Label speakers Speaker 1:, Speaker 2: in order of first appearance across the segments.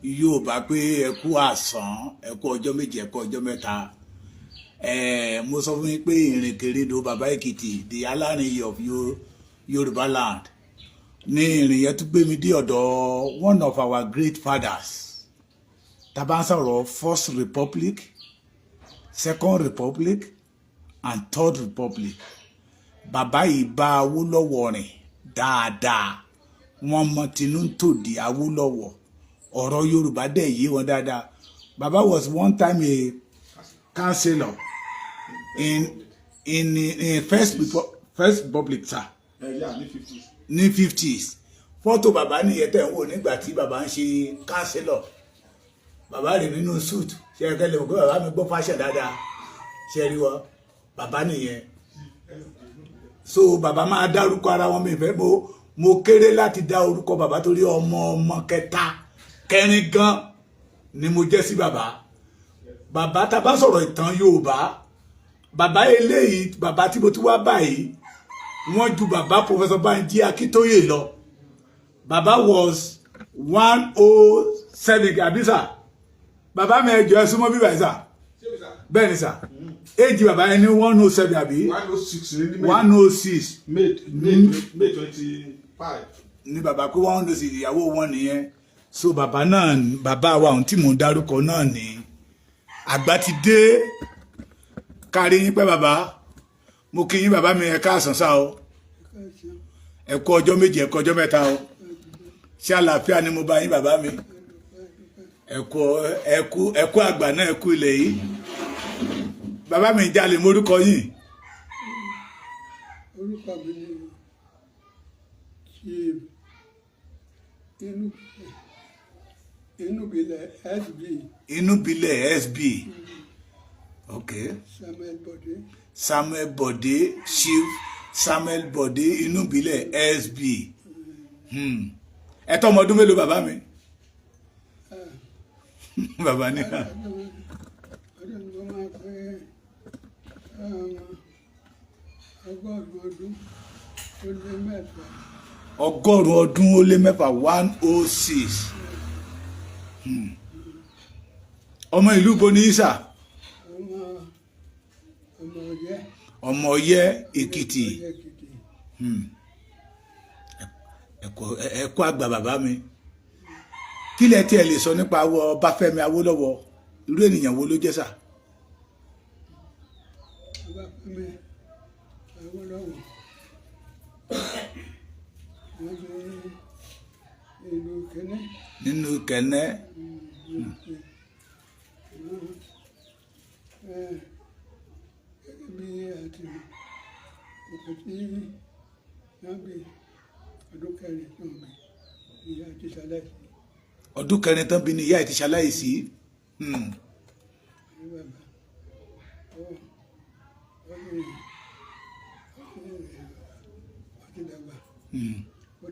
Speaker 1: Yorùbá pé ẹ kú àsán, ẹ kú ọjọ́ 2, ẹ kú ọjọ́ 3. Mo sọ fún yín pé ìrìnkèrindò bàbá Èkìtì, the Alárìnyè of Yorùbá land, ní ìrìn yẹn tún gbé mi dé ọ̀dọ̀ one of our great fathers. Tá bá ń sọ̀rọ̀ First Republic, Second Republic and Third Republic, bàbá yìí bá Awólọ́wọ̀ rìn dáadáa. Wọ́n mọ tinú tòdì Awólọ́wọ̀, ọ̀rọ̀ Yorùbá dẹ̀ yé wọn dáadáa. Bàbá was one time a councillor in First Republic, sir.
Speaker 2: Ní 50s.
Speaker 1: Ní 50s. Fọ́tò bàbá nìyẹn tẹ̀ ń wò nígbà tí bàbá ń ṣe councillor. Bàbá rẹ̀ nínú suit. Ṣe é kẹ́lẹ́ mọ̀ pé bàbá mi gbọ́ fashion dáadáa? Ṣe rí wọn? Bàbá nìyẹn. So bàbá máa dárúkọ ara wọn. Mi fẹ́ mo kéré láti dá orúkọ bàbá torí ọmọ ọmọ kẹta kẹrin gan ni mo jẹ́ sí bàbá. Bàbá, tá a bá sọ̀rọ̀ ìtàn Yorùbá, bàbá eléyìí, bàbá tí mo ti wá báyìí, wọ́n ju bàbá Professor Banji Akíntóyè lọ. Bàbá was 107, àbí sir? Bàbá mi, ẹ jọ̀ọ́, ẹ súnmọ́ bíbá yìí, sir. Bẹ́ẹ̀ ni, sir. Éèjì bàbá yẹn ní 107, àbí?
Speaker 2: 106 ní May.
Speaker 1: 106.
Speaker 2: May 25.
Speaker 1: Ní bàbá pé 106. Ìyàwó wọn nìyẹn. So bàbá náà, bàbá wa ohun tí mò ń dárúkọ náà ní àgbà ti dé. Kárí yín pẹ́, bàbá. Mo kí yín, bàbá mi. Ẹ káàsán sá o. Ẹ kú ọjọ́ 2, ẹ kú ọjọ́ 3 o. Ṣé àlàáfíà ni mo bá yín, bàbá mi? Ẹ kú, ẹ kú, ẹ kú àgbà náà, ẹ kú ilẹ̀ yìí. Bàbá mi, jalè morúkọ yìí?
Speaker 3: Orúkọ mi ni Chief Inúbilẹ̀ SB.
Speaker 1: Inúbilẹ̀ SB, ok.
Speaker 3: Samuel Bọ̀dé.
Speaker 1: Samuel Bọ̀dé, Chief Samuel Bọ̀dé Inúbilẹ̀ SB. Ẹ tọ́ ọmọ ọdún mélòó, bàbá mi? Bàbá ní ká.
Speaker 3: Ọdún tó máa pé 106.
Speaker 1: 106, 106. Ọmọ ìlú bo ní ìsà?
Speaker 3: Ọmọ Ọ̀yẹ́.
Speaker 1: Ọmọ Ọ̀yẹ́ Èkìtì.
Speaker 3: Ọ̀yẹ́ Èkìtì.
Speaker 1: Ẹ̀kọ́ àgbà, bàbá mi. Kí lẹ tí ẹ lè sọ nípa awọ Ọbáfẹ́mi Awólọ́wọ̀? Irú ènìyàn wo ló jẹ́, sir?
Speaker 3: Ọbáfẹ́mi Awólọ́wọ̀, wọ́n bí ìlú Kẹ́nẹ́.
Speaker 1: Nínú Kẹ̀nẹ́.
Speaker 3: Gẹ́gẹ́ bí àti òkè tí wọ́n bí, ọdún 4 tí wọ́n bí, ìyá ti ṣaláìsí.
Speaker 1: Ọdún 4 tán bí ni ìyá ẹ̀ ti ṣaláìsí.
Speaker 3: Ní bàbá ó ní ó ti dàgbà. Ó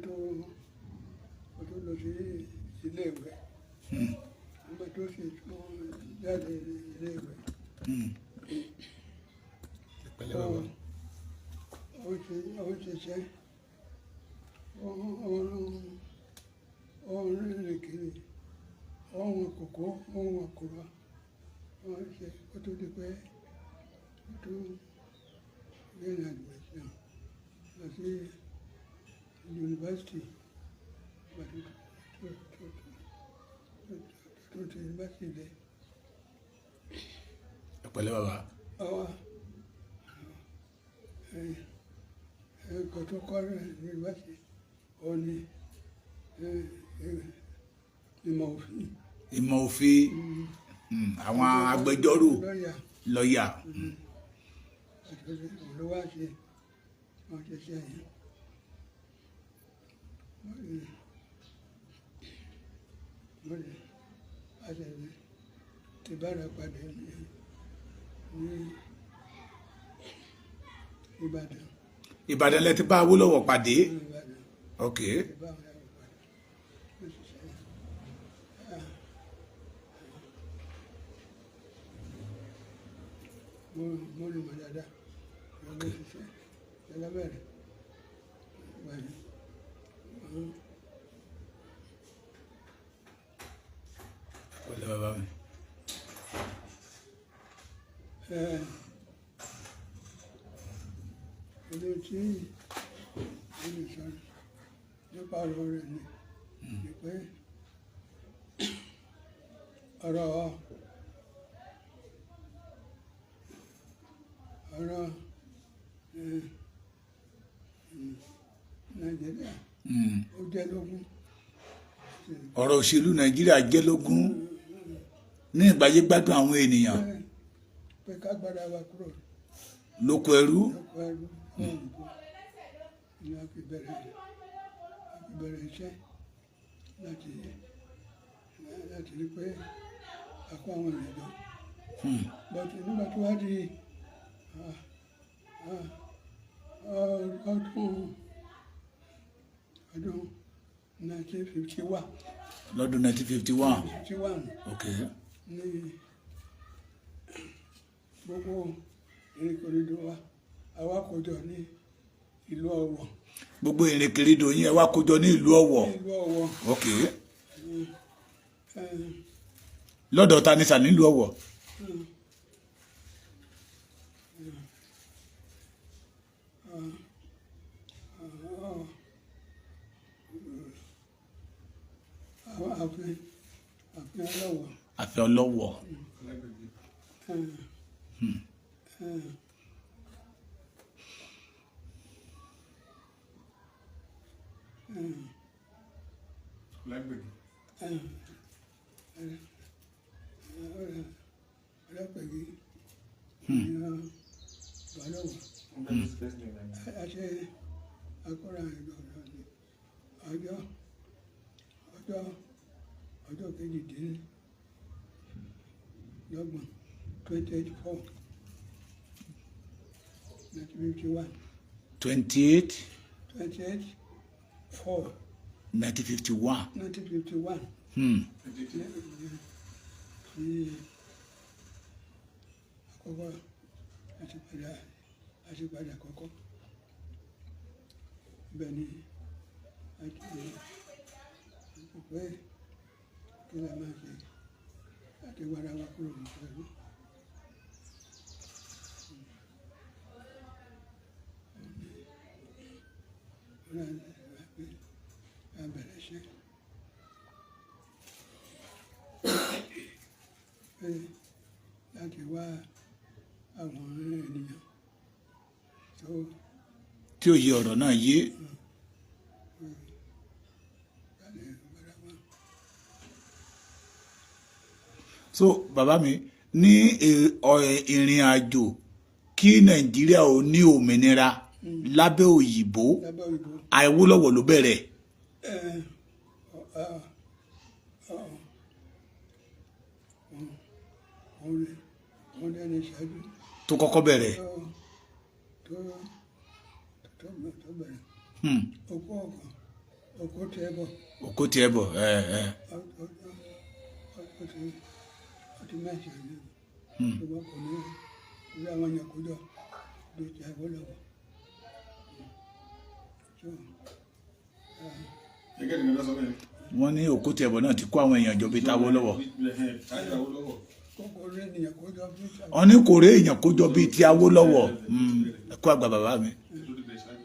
Speaker 3: tó lọ sí ilé ìwé. Nígbà tó sì tún jáde ilé ìwé,
Speaker 1: Pẹ̀lẹ́, bàbá.
Speaker 3: ó ṣiṣẹ́, ó ń rìnrìn kiri, ó ń wọn kòkó, ó ń wọn kùrọ̀, ó ń ṣe kó tó di pé ó tó gain admission lọ sí yunifásitì. Ìgbà tó ti yunifásitì dé,
Speaker 1: Ẹ pẹ̀lẹ́, bàbá.
Speaker 3: Ọwọ́ ẹ̀kọ́ tó kọ́ ní yunifásitì, ó ní ìmọ̀ òfin.
Speaker 1: Ìmọ̀ òfin, àwọn agbẹjọ́rò.
Speaker 3: Lọ́ọ̀yà.
Speaker 1: Lọ́ọ̀yà.
Speaker 3: Àti òun ló wá ṣe wọ́n ṣe ṣe yẹn. Wọ́n ní àti ti bára pàdé ní Ìbàdàn.
Speaker 1: Ìbàdàn lẹ ti bá Awólọ́wọ̀ pàdé?
Speaker 3: Ní Ìbàdàn. Ti bá wọn pàdé, wọ́n ṣiṣẹ́ yẹn. Ah. Mo lù mọ́ dáadáa, mo lọ ṣiṣẹ́ ẹlẹ́bẹ̀rẹ̀ ìgbà yẹn.
Speaker 1: Bàbá mi.
Speaker 3: Ilé tí mo lè sọ nípa ọ̀rọ̀ rẹ̀ ni pé ọ̀rọ̀ Nàìjíríà ó jẹ́ lógún.
Speaker 1: Ọ̀rọ̀ òṣèlú Nàìjíríà jẹ́ lógún ní ìgbáyé gbádùn àwọn ènìyàn.
Speaker 3: Pé ká gbára wa kúrò
Speaker 1: lóko ẹrú.
Speaker 3: Lóko ẹrú òyìnbó ni a fi bẹ̀rẹ̀ iṣẹ́ láti rí pé a kó àwọn ènìyàn jọ. But nígbà tó wá di ọdún 1951.
Speaker 1: Lọ́dún 1951.
Speaker 3: 51.
Speaker 1: Ok.
Speaker 3: Ní gbogbo ìrìnkèrindò wa, àwa kójọ ní ìlú Ọ̀wọ̀.
Speaker 1: Gbogbo ìrìnkèrindò yín, ẹ wá kójọ ní ìlú Ọ̀wọ̀.
Speaker 3: Ní ìlú Ọ̀wọ̀.
Speaker 1: Ok, lọ́dọ̀ ta ni sà nílùú Ọ̀wọ̀?
Speaker 3: Àwọn ààfin Ọlọ́wọ̀.
Speaker 1: Ààfin Ọlọ́wọ̀.
Speaker 2: Lágbègbè.
Speaker 3: Ọlọ́pẹ̀gì ní Balọ̀wọ̀. A ṣe akọ́ra ìlú ọ̀dọ́ ní ọjọ́ 28, 28/4/1951.
Speaker 1: 28.
Speaker 3: 28/4.
Speaker 1: 1951.
Speaker 3: 1951. Ní àkọ́kọ́ àti padà àkọ́kọ́ bẹ́ẹ̀ ni a ti pé kí la máa ṣe láti wára wa kúrò ní pẹ̀lú. A bẹ̀rẹ̀ iṣẹ́ pé láti wá àwọn ènìyàn tó
Speaker 1: Tí òye ọ̀rọ̀ náà yé.
Speaker 3: Kalẹ̀ wára wa.
Speaker 1: So bàbá mi, ní ìrìn àjò kí Nàìjíríà ò ní òmìnira lábẹ́ òyìnbó,
Speaker 3: lábẹ́ òyìnbó,
Speaker 1: Awólọ́wọ̀ ló bẹ̀rẹ̀.
Speaker 3: Ẹ ọ ọ ọ òun òun lẹ́ni ṣáájú
Speaker 1: tó kọ́kọ́ bẹ̀rẹ̀.
Speaker 3: tó bẹ̀rẹ̀. Okó ọkọ̀ okó tẹ́ bọ̀.
Speaker 1: Òkú tiẹ̀ bọ̀ ẹ ẹ.
Speaker 3: Ó ti mẹ́sàn-án ní, ṣùgbọ́n kò ní orí àwọn èèyàn kó jọ bí ti Awólọ́wọ̀. So,
Speaker 2: Gẹ́gẹ́ bí nǹkan sọ bẹ́ẹ̀.
Speaker 1: Wọ́n ní òkú tiẹ̀ bọ̀ náà ti kó àwọn èèyàn jọ bíi tAwólọ́wọ̀.
Speaker 2: Ṣáájú Awólọ́wọ̀.
Speaker 3: Kókó orí ènìyàn kó jọ bí ti
Speaker 1: Wọ́n ní kò rí èèyàn kó jọ bíi ti Awólọ́wọ̀. Ẹ kú àgbà, bàbá mi.
Speaker 2: Tó ti bẹ̀rẹ̀ ṣáájú.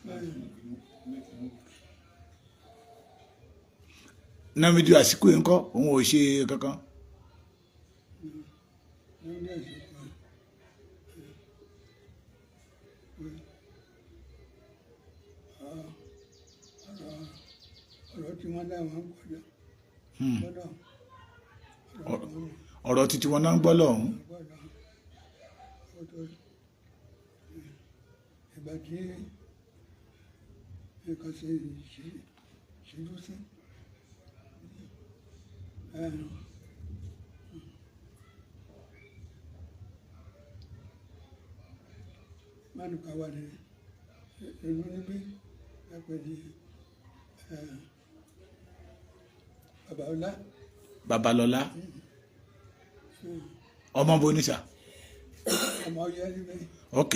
Speaker 2: Make a move.
Speaker 1: Nnamdi Azikiwe ńkọ́? Òun ò ṣe kankan?
Speaker 3: Lórí ẹ̀sìn kan pé ọ̀rọ̀ tí wọ́n láwọn gbọ́dọ̀ gbọ́dọ̀ ọ̀rọ̀ tí wọ́n
Speaker 1: Ọ̀rọ̀ títí wọn náà ń gbọ́ lọ́hùn.
Speaker 3: Gbọ́dọ̀ ó tó ìgbà tí nǹkan ṣe ṣíjú sí ẹnu. Mánu kan wà ní ìlú níbí ẹ̀pẹ̀ ní Babalọlá.
Speaker 1: Babalọlá ọmọ bonisa.
Speaker 3: Ọmọ Ọyẹ́ níbí.
Speaker 1: Ok.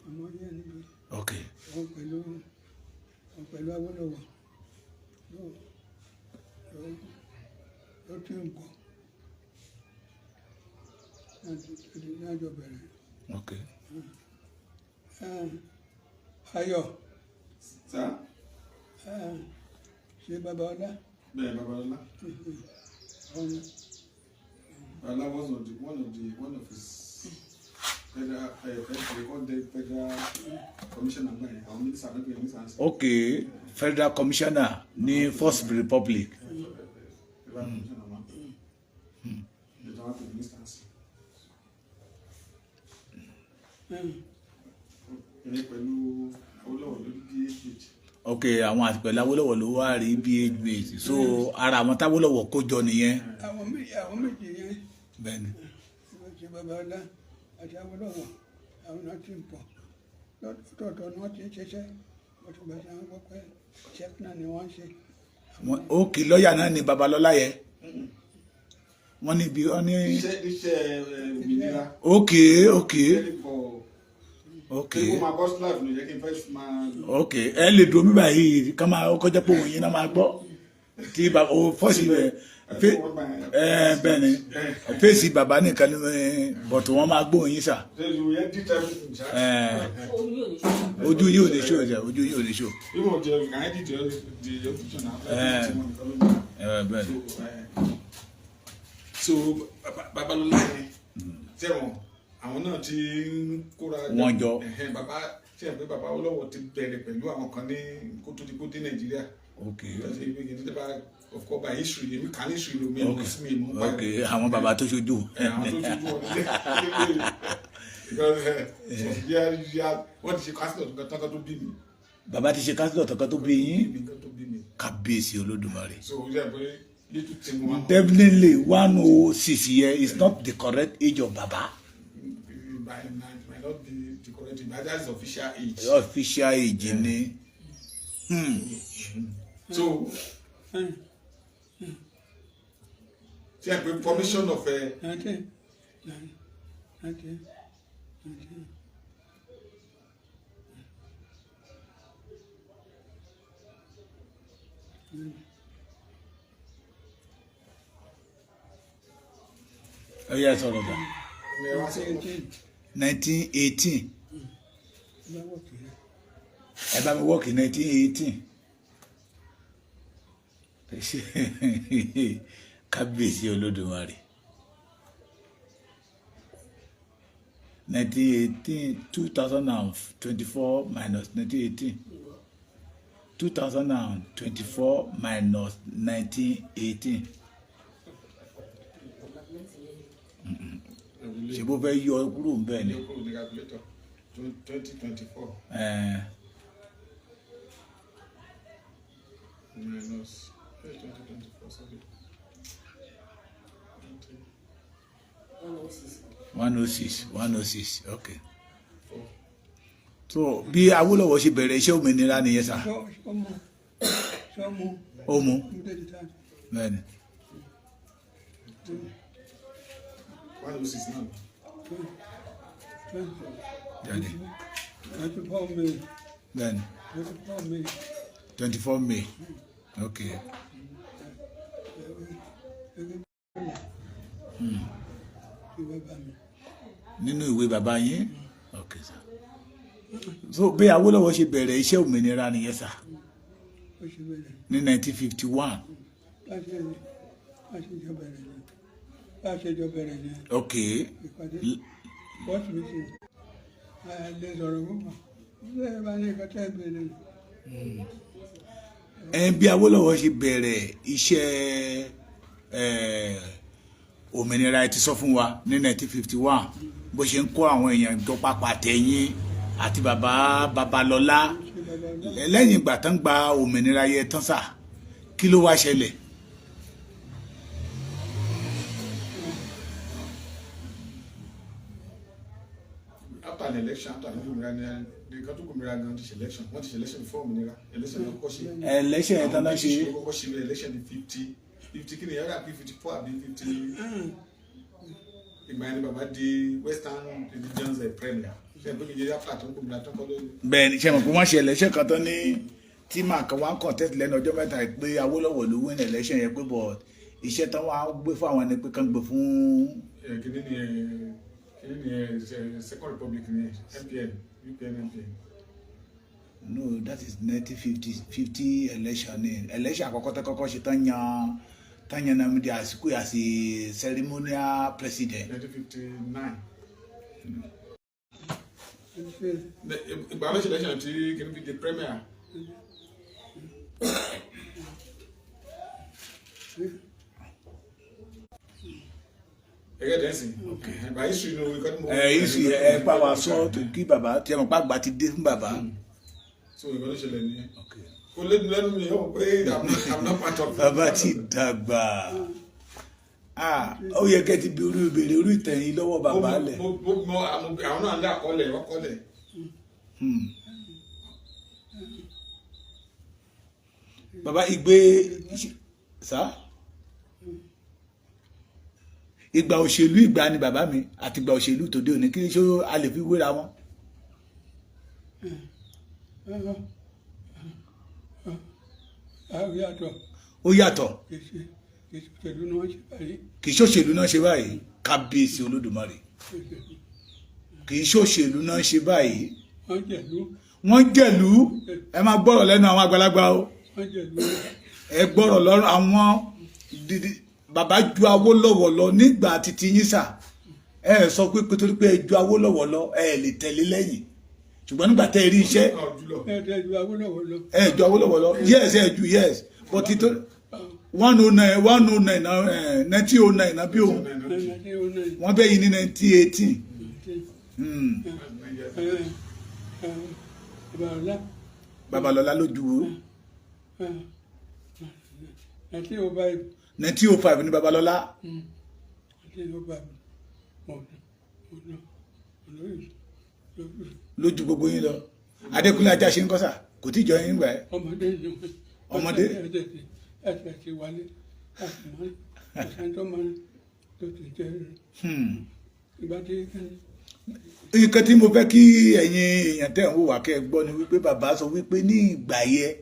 Speaker 3: Ọmọ Ọyẹ́ níbí.
Speaker 1: Ok.
Speaker 3: Òun pẹ̀lú Òun pẹ̀lú Awólọ́wọ̀ ló tí ń bọ̀ ní àjọ bẹ̀rẹ̀. Ayọ̀.
Speaker 2: Sá.
Speaker 3: Ṣe Babalọlá.
Speaker 2: Bẹ́ẹ̀, Babalọlá.
Speaker 3: Ọ̀nà.
Speaker 2: Babalọlá was of the one of the one of his federal federal, they call them federal commissioner náà yẹn, àwọn minister náà, pé minister ń sè.
Speaker 1: Ok, federal commissioner ní First Republic.
Speaker 2: Federal commissioner máa ń pè é, ìjọba pè minister ń sè. Ìyẹn pẹ̀lú Awólọ́wọ̀ lórí bh.
Speaker 1: Ok, àwọn àti pẹ̀lú Awólọ́wọ̀ ló wá rí bí age mate, so ara àwọn táwólọ́wọ̀ kó jọ nìyẹn.
Speaker 3: Àwọn méjì yẹn.
Speaker 1: Bẹ́ẹ̀ni.
Speaker 3: Ṣe Babalọlá àti Awólọ́wọ̀, àwọn náà ti ń pọ̀ lọ́tọ̀ọ̀tọ̀ ni wọ́n ti ń ṣiṣẹ́, wọ́n ti gbà sí àwọn gbọ́ pé iṣẹ́ náà ni wọ́n ń ṣe.
Speaker 1: Ok, lọ́ọ̀yà náà ni Babalọ́lá yẹ wọ́n níbi wọ́n ní.
Speaker 2: Iṣẹ́ òmìnira.
Speaker 1: Ok.
Speaker 2: Very for
Speaker 1: Ok.
Speaker 2: pé kó máa bọ́ sí life ló yẹ kí n fẹ́ máa.
Speaker 1: Ok, ẹ lè dùn mí báyìí ká máa kọjá pé òun yín náà máa gbọ́ tí bàbá o fọ́ọ̀sì rẹ̀ ẹ bẹ́ẹ̀ ni fèsì bàbá nìkan ni, bọ̀tù wọ́n máa gbóhùn yín sà.
Speaker 2: Ṣé you edit everything ṣá?
Speaker 1: Ẹ
Speaker 4: Ojú yóò ní ṣe.
Speaker 1: Ojú yìí ò ní ṣó ẹ, ojú yìí ò ní ṣó.
Speaker 2: Even if you can edit the picture now.
Speaker 1: Ẹ bẹ́ẹ̀ ni.
Speaker 2: So Babalọlá yẹn, tẹ̀wọ̀n àwọn náà ti ń kóra
Speaker 1: Wọ́n jọ.
Speaker 2: Ẹ̀hẹ́n, bàbá ṣe é pé bàbá Awólọ́wọ̀ ti bẹ̀rẹ̀ pẹ̀lú àwọn kan ní kó tó di kó dé Nàìjíríà. Ṣe pé kí n bá, of course by history, èmi kà ní history lomi ẹ̀ mọ̀ sí mi mọ̀
Speaker 1: Ok, àwọn bàbá tó ṣojú.
Speaker 2: Àwọn tó ṣojú wọn nílé, because wọ́n ti ṣe councillor tó kan tó bí mi.
Speaker 1: Bàbá ti ṣe councillor tọkọ tó bí yín?
Speaker 2: Bí kan tó bí mi.
Speaker 1: Kábíyèsí Olódùmarè.
Speaker 2: So ó jẹ́ pé little thing wọn.
Speaker 1: Definitely 106 year is not the correct age of baba.
Speaker 2: Might not be the correct age, but that's official age.
Speaker 1: Official age ni.
Speaker 2: So ṣe é pé formation of
Speaker 3: Nineteen nine nineteen nineteen.
Speaker 1: Ẹ yẹ sọ̀rọ̀ bá.
Speaker 3: 18.
Speaker 1: 1918.
Speaker 3: Bá wọ̀ kiri.
Speaker 1: Ẹ bá mi wọ́ọ̀kì 1918. Kábíyèsí Olódùmarè, 1918, 2024 minus 1918, 2024 minus 1918. Ṣe bó fẹ́ yọ kúrò ń bẹ́ẹ̀ ni.
Speaker 2: Yọ kúrò ní calculator, 2024 minus 2024, sorry.
Speaker 4: 106.
Speaker 1: 106, 106, okay.
Speaker 2: Four.
Speaker 1: So bí Awólọ́wọ̀ ṣe bẹ̀rẹ̀ iṣẹ́ òmìnira nìyẹn sà.
Speaker 3: Sọmọ sọmọ.
Speaker 1: Ó mú.
Speaker 3: Ní tẹ́tí.
Speaker 1: Bẹ́ẹ̀ni.
Speaker 2: 106 náà.
Speaker 1: Jáde.
Speaker 3: 24 May.
Speaker 1: Bẹ́ẹ̀ni.
Speaker 3: 24 May.
Speaker 1: 24 May, okay.
Speaker 3: Ti bàbá mi.
Speaker 1: Nínú ìwé bàbá yín, okay sir. So bí Awólọ́wọ̀ ṣe bẹ̀rẹ̀ iṣẹ́ òmìnira nìyẹn sà.
Speaker 3: Ó ṣe bẹ̀rẹ̀.
Speaker 1: Ní 1951.
Speaker 3: Bá a ṣe jọ bẹ̀rẹ̀ ni. Ìpàdé board meeting, a lè sọ̀rọ̀ púpọ̀ bẹ́ẹ̀ bá ní nǹkan tẹ́ ẹ bẹ̀rẹ̀.
Speaker 1: Ẹ bí Awólọ́wọ̀ ṣe bẹ̀rẹ̀ iṣẹ́ òmìnira, ẹ ti sọ fún wa ní 1951 bó ṣe ń kó àwọn èèyàn tó papà tẹ̀yìn àti bàbá Babalọ́lá.
Speaker 3: Ṣe bàbá ọlá.
Speaker 1: Lẹ́yìn ìgbà tán gba òmìnira yẹ tán sà, kí ló wá ṣẹlẹ̀?
Speaker 2: After an election, after an òmìnira ni nǹkan tó gbòmìnira gan ti ṣe election, wọ́n ti ṣe election before òmìnira, election ló kọ́kọ́ ṣe.
Speaker 1: Election yẹn tán náà ṣe.
Speaker 2: Àwọn British ló kọ́kọ́ ṣe election ní 50 50 kí ni yàrá bí 54 àbí 50. Ìgbà yẹn ni bàbá di Western Regions premier. Ṣe é pé kìí ṣe after tó ń gbòmìnira tó ń kọ́ lórí.
Speaker 1: Bẹ́ẹ̀ ni, ṣe mọ̀ pé wọ́n ṣe election kan tán ní Tí màá kan wá ń contest lẹ́nu ọjọ́ 3 yìí pé Awólọ́wọ̀ ló win election yẹn, pé but iṣẹ́ tán wá gbé fún àwọn ni pé kán gbé fún
Speaker 2: Kìíní ni ẹ, kìíní ni ẹ, Second Republic ni NPN, UPN, NPN.
Speaker 1: No, that is 1950 50 election ni. Election àkọ́kọ́ tó kọ́kọ́ ṣe tán yan Nnamdi Azikiwe as a ceremonial president.
Speaker 2: 1959.
Speaker 3: Ṣe
Speaker 2: Ìgbà ló ṣe election tí kìíní fi di premier. Ẹgẹ́ dẹ́sìn by history ni o, nǹkan tí mo.
Speaker 1: Ẹ ìsì ẹ bá wa sọ tó kí bàbá tí ẹ mọ̀ pé àgbà ti dé fún bàbá.
Speaker 2: So nǹkan tó ṣẹlẹ̀ nìyẹn, kò lẹ́nu lẹ́nu mi yóò pé I'm not part of.
Speaker 1: Bàbá ti dàgbà. Ah, ó yẹ kẹ́ ti bi orí ìbéèrè orí ìtẹ̀yìn lọ́wọ́ bàbá lẹ̀.
Speaker 2: Mo àwọn náà ń dá àkọọ́lẹ̀, wọ́n kọ́lẹ̀.
Speaker 1: Bàbá ìgbé sá ìgbà òṣèlú ìgbà ni bàbá mi àti ìgbà òṣèlú tòde òní, kí ṣó a lè fi wéra wọn?
Speaker 3: Àwọn yàtọ̀.
Speaker 1: Ó yàtọ̀.
Speaker 3: Kì í ṣe pẹ̀lú ní wọ́n ṣe báyìí.
Speaker 1: Kì í ṣòṣèlú náà ṣe báyìí. Kábíyèsí Olódùmarè, kì í ṣòṣèlú náà ṣe báyìí.
Speaker 3: Wọ́n jẹ̀lú.
Speaker 1: Wọ́n jẹ̀lú. Ẹ máa gbọ́rọ̀ lẹ́nu àwọn àgbàlagbà o.
Speaker 3: Wọ́n jẹ̀lú.
Speaker 1: Ẹ gbọ́rọ̀ lọ́rọ̀ àwọn dídí. Bàbá ju Awólọ́wọ̀ lọ nígbà títí yín sà. Ẹ sọ pé torí pé ẹ ju Awólọ́wọ̀ lọ, ẹ lè tẹ̀lé lẹ́yìn, ṣùgbọ́n nígbà tẹ́ ẹ rí iṣẹ́
Speaker 2: Jùlọ.
Speaker 3: Ẹ jù Awólọ́wọ̀ lọ.
Speaker 1: Ẹ ju Awólọ́wọ̀ lọ, yes, ẹ ju, yes, but it 109 109, 1909 náà bí òun.
Speaker 3: 1909.
Speaker 1: Wọ́n bẹ́ yìí ní 1918.
Speaker 3: Babalọ́lá.
Speaker 1: Babalọ́lá ló ju.
Speaker 3: 1905.
Speaker 1: 1905 ní Babalọ́lá.
Speaker 3: 1905 ọ̀nà ọ̀nà olóyè.
Speaker 1: Ló ju gbogbo yín lọ. Adékúnlé Ajáṣin ń kọ́ sà? Kò tí ì jọ yín gbà ẹ́.
Speaker 3: Ọmọdé ni wọ́n.
Speaker 1: Ọmọdé?
Speaker 3: Ẹsẹ̀ ti wálé láti mọ́ ọ̀sán tó mọ́ tó ti jẹ́ ìgbà tí.
Speaker 1: Nǹkan tí mo fẹ́ kí ẹ̀yin èèyàn tẹ̀ ń wò wá kẹ́ ẹ gbọ́ ni wípé bàbá sọ wípé ní ìgbà yẹn,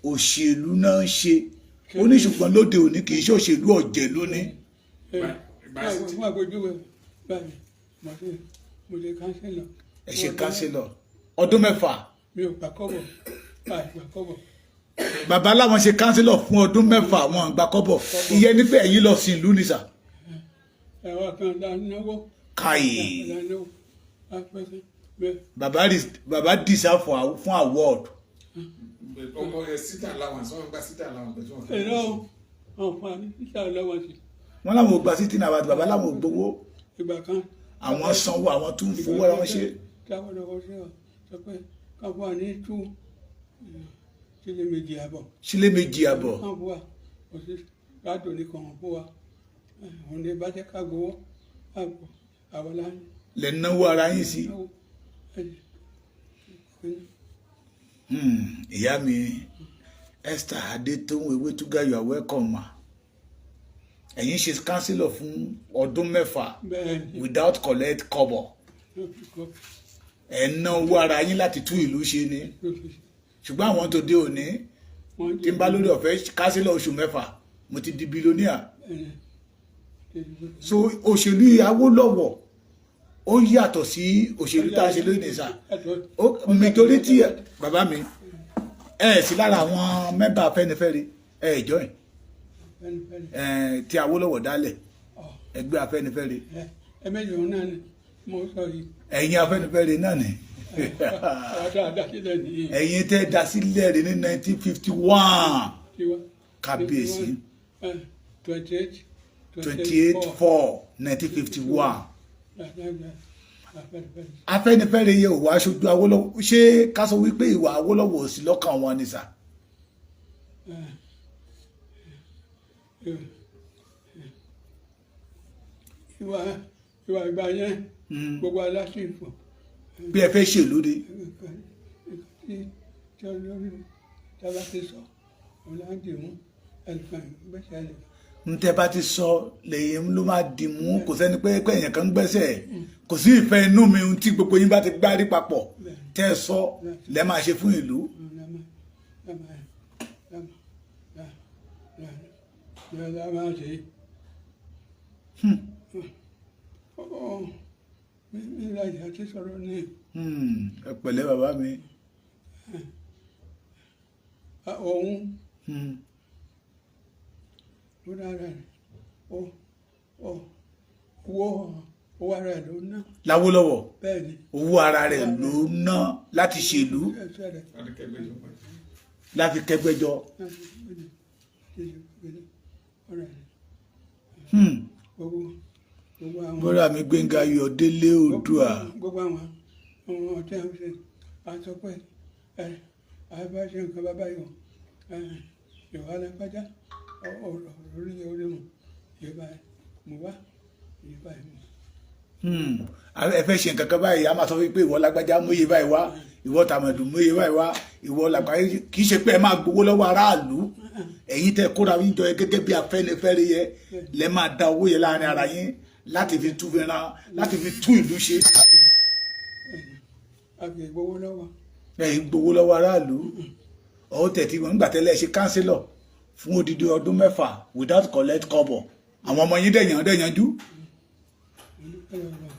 Speaker 1: òṣèlú náà ń ṣe. Ó ní ṣùgbọ́n lóde òní, kì í ṣe òṣèlú, ọ̀jẹ̀lú ni.
Speaker 3: Fún àpèjúwe báyìí, mo ṣe councillor.
Speaker 1: Ẹ ṣe councillor ọdún 6.
Speaker 3: Mi ò gbà kọ́bọ̀, báyìí gbà kọ́bọ̀.
Speaker 1: Bàbá láwọn ṣe councillor fún ọdún 6, wọn gbà kọ́bọ̀. Ìyẹn ní pé ẹ̀yin lọ sí ìlú ni sà?
Speaker 3: Ẹ̀rọ kan la náwó.
Speaker 1: Káyì.
Speaker 3: La náwó apẹ́sẹ́ bẹ́ẹ̀.
Speaker 1: Bàbá deserve fún award.
Speaker 2: Ọkọ ẹ sitting allowance, wọn gba sitting allowance bẹ́ẹ̀ tí wọn.
Speaker 3: Ẹ̀rọ wọn fún wa ní títà lọ́wọ́ sí.
Speaker 1: Wọn làwọn ò gba sitting allowance, bàbá làwọn ò gbowó.
Speaker 3: Ìgbà kan.
Speaker 1: Àwọn sanwó, àwọn tún fowó ara wọn ṣe.
Speaker 3: Táwọn lọ́wọ́ sí ọ sọ pé ká fún wa ní tú sílé 2.5.
Speaker 1: Sílé 2.5.
Speaker 3: Kán fún wa, kò sí rádò ní kàn fún wa, òun ní bá jẹ́ ká gbowó àpò àwọn láń.
Speaker 1: Lẹ náwó ara yín sí.
Speaker 3: Náwó ẹ̀yìn.
Speaker 1: Ìyá mi Esther Adétóhùn Ewétúgà, you are welcome, ma. Ẹ̀yin ṣe councillor fún ọdún 6
Speaker 3: Bẹ́ẹ̀ ni.
Speaker 1: without collect kọ́bọ̀. Ẹ̀ ń ná owó ara yín láti tún ìlú ṣe ni, ṣùgbọ́n àwọn tó dé òní, tí n bá lórí ọ̀fẹ́ councillor oṣù 6, mo ti di billionaire. So òṣèlú Awólọ́wọ̀ ó yàtọ̀ sí òṣèlú tá a ṣe lónìí sà. Majority, bàbá mi, ẹ sí lára àwọn member Afẹ́nifẹ́re, ẹ join ẹ tí Awólọ́wọ̀ dálẹ̀, ẹgbẹ́ Afẹ́nifẹ́re.
Speaker 3: Ẹ méjì òun náà ni mo sọ yìí.
Speaker 1: Ẹ̀yin Afẹ́nifẹ́re náà ni.
Speaker 3: Àwọn tá a dá sílẹ̀ nìyí.
Speaker 1: Ẹ̀yin tẹ́ dá sílẹ̀ rí ní 1951.
Speaker 3: Tiwa.
Speaker 1: Kábíyèsí.
Speaker 3: 28.
Speaker 1: 28/4/1951. Afẹ́nifẹ́re yẹ òwò aṣojú Awólọ́wọ̀. Ṣé ká sọ wípé ìwà Awólọ́wọ̀ ò sí lọ́kàn wọn ni sà?
Speaker 3: Ìwà ìgbà yẹn, gbogbo aláṣìfò.
Speaker 1: Bí ẹ fẹ́ ṣèlú ni.
Speaker 3: Tí olórí tábà ti sọ, òun là ń dì mú, ẹnìkan gbèsè ẹnìkan.
Speaker 1: Ń tẹ́ bá ti sọ lẹ́yìn ló máa dì mú. Kò sẹ́ni pé èèyàn kan ń gbẹ́sẹ̀, kò sí ìfẹ́ inú mi. Ohun tí gbogbo yín bá ti gbárí papọ̀ tẹ́ ẹ sọ lẹ́ máa ṣe fún ìlú.
Speaker 3: Òun là máa La la la la máa ṣe. Ọ mi láyé àti sọ̀rọ̀ ní.
Speaker 1: Ẹ pẹ̀lẹ́, bàbá mi.
Speaker 3: Òun ló dára rẹ̀, ó owó ara ẹ̀ ló ná.
Speaker 1: Láwólọ́wọ̀?
Speaker 3: Bẹ́ẹ̀ ni.
Speaker 1: Owó ara rẹ̀ ló ná láti ṣèlú?
Speaker 3: Ẹsẹ̀ rẹ̀.
Speaker 2: Adékẹ́gbẹ́jọ.
Speaker 1: Láti kẹgbẹ́jọ.
Speaker 3: Ọ̀rẹ́ rẹ̀. Gbogbo àwọn.
Speaker 1: Bọ́dà mi, Gbẹ́ngà Ayọ̀délé Oòduà.
Speaker 3: Gbogbo àwọn ọ̀tẹ́ ń ṣe, a sọ pé ẹ àbá ṣe nǹkan bàbá yìí o, ẹ ìwà alágbájá ọ̀rọ̀ orí orí mu ìyẹ̀bá mo wá ìyẹ̀bá mu.
Speaker 1: Ẹ fẹ́ ṣe nǹkan kan báyìí, a máa sọ fún pé ìwọ lágbájá, múye báyìí wá, ìwọ tàmẹ̀dù, múye báyìí wá, ìwọ làgbáyé. Kì í ṣe pé ẹ máa gbowó lọ́wọ́ aráàlú. Ẹ̀yin tẹ́ kóra yín jọ gẹ́gẹ́ bí Afẹ́nifẹ́re yẹ lẹ́ máa da owó yẹn láàrin ara yín láti fi tú fi ran, láti fi tú ìlú ṣe.
Speaker 3: A kì í gbowó lọ́wọ́.
Speaker 1: Ẹ̀yin gbowó lọ́wọ́ aráàlú ọ̀hún tẹ̀tí wọn nígbà tẹ́lẹ̀ ṣe councillor fún odidi ọdún 6 without collect kọ́bọ̀. Àwọn ọmọ yín dẹ̀yàn dẹ̀yànjú.
Speaker 3: Mo dúpẹ́ lọ́wọ́.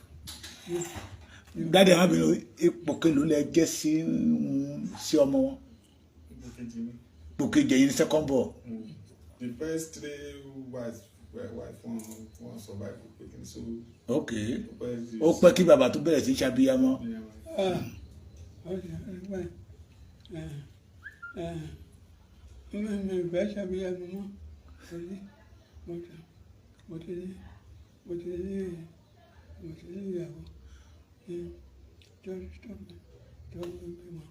Speaker 1: Dáadé, àwọn obìnrin, ipò kelo lẹ jẹ́ sí ọmọ wọn?
Speaker 2: Ipò kejì ni.
Speaker 1: Ipò kejì, ẹ̀yin ní second born.
Speaker 2: The first three wives were wife wọn survive pé kí ni so.
Speaker 1: Ok, ó pẹ́ kí bàbá tó bẹ̀rẹ̀ sí í ṣàbíyamọ.
Speaker 3: Ah, ó ti pẹ́ ẹ ẹ mi fẹ́ ṣàbíyamọ mọ́ torí mo ti ní ìyàwó ní tó bímọ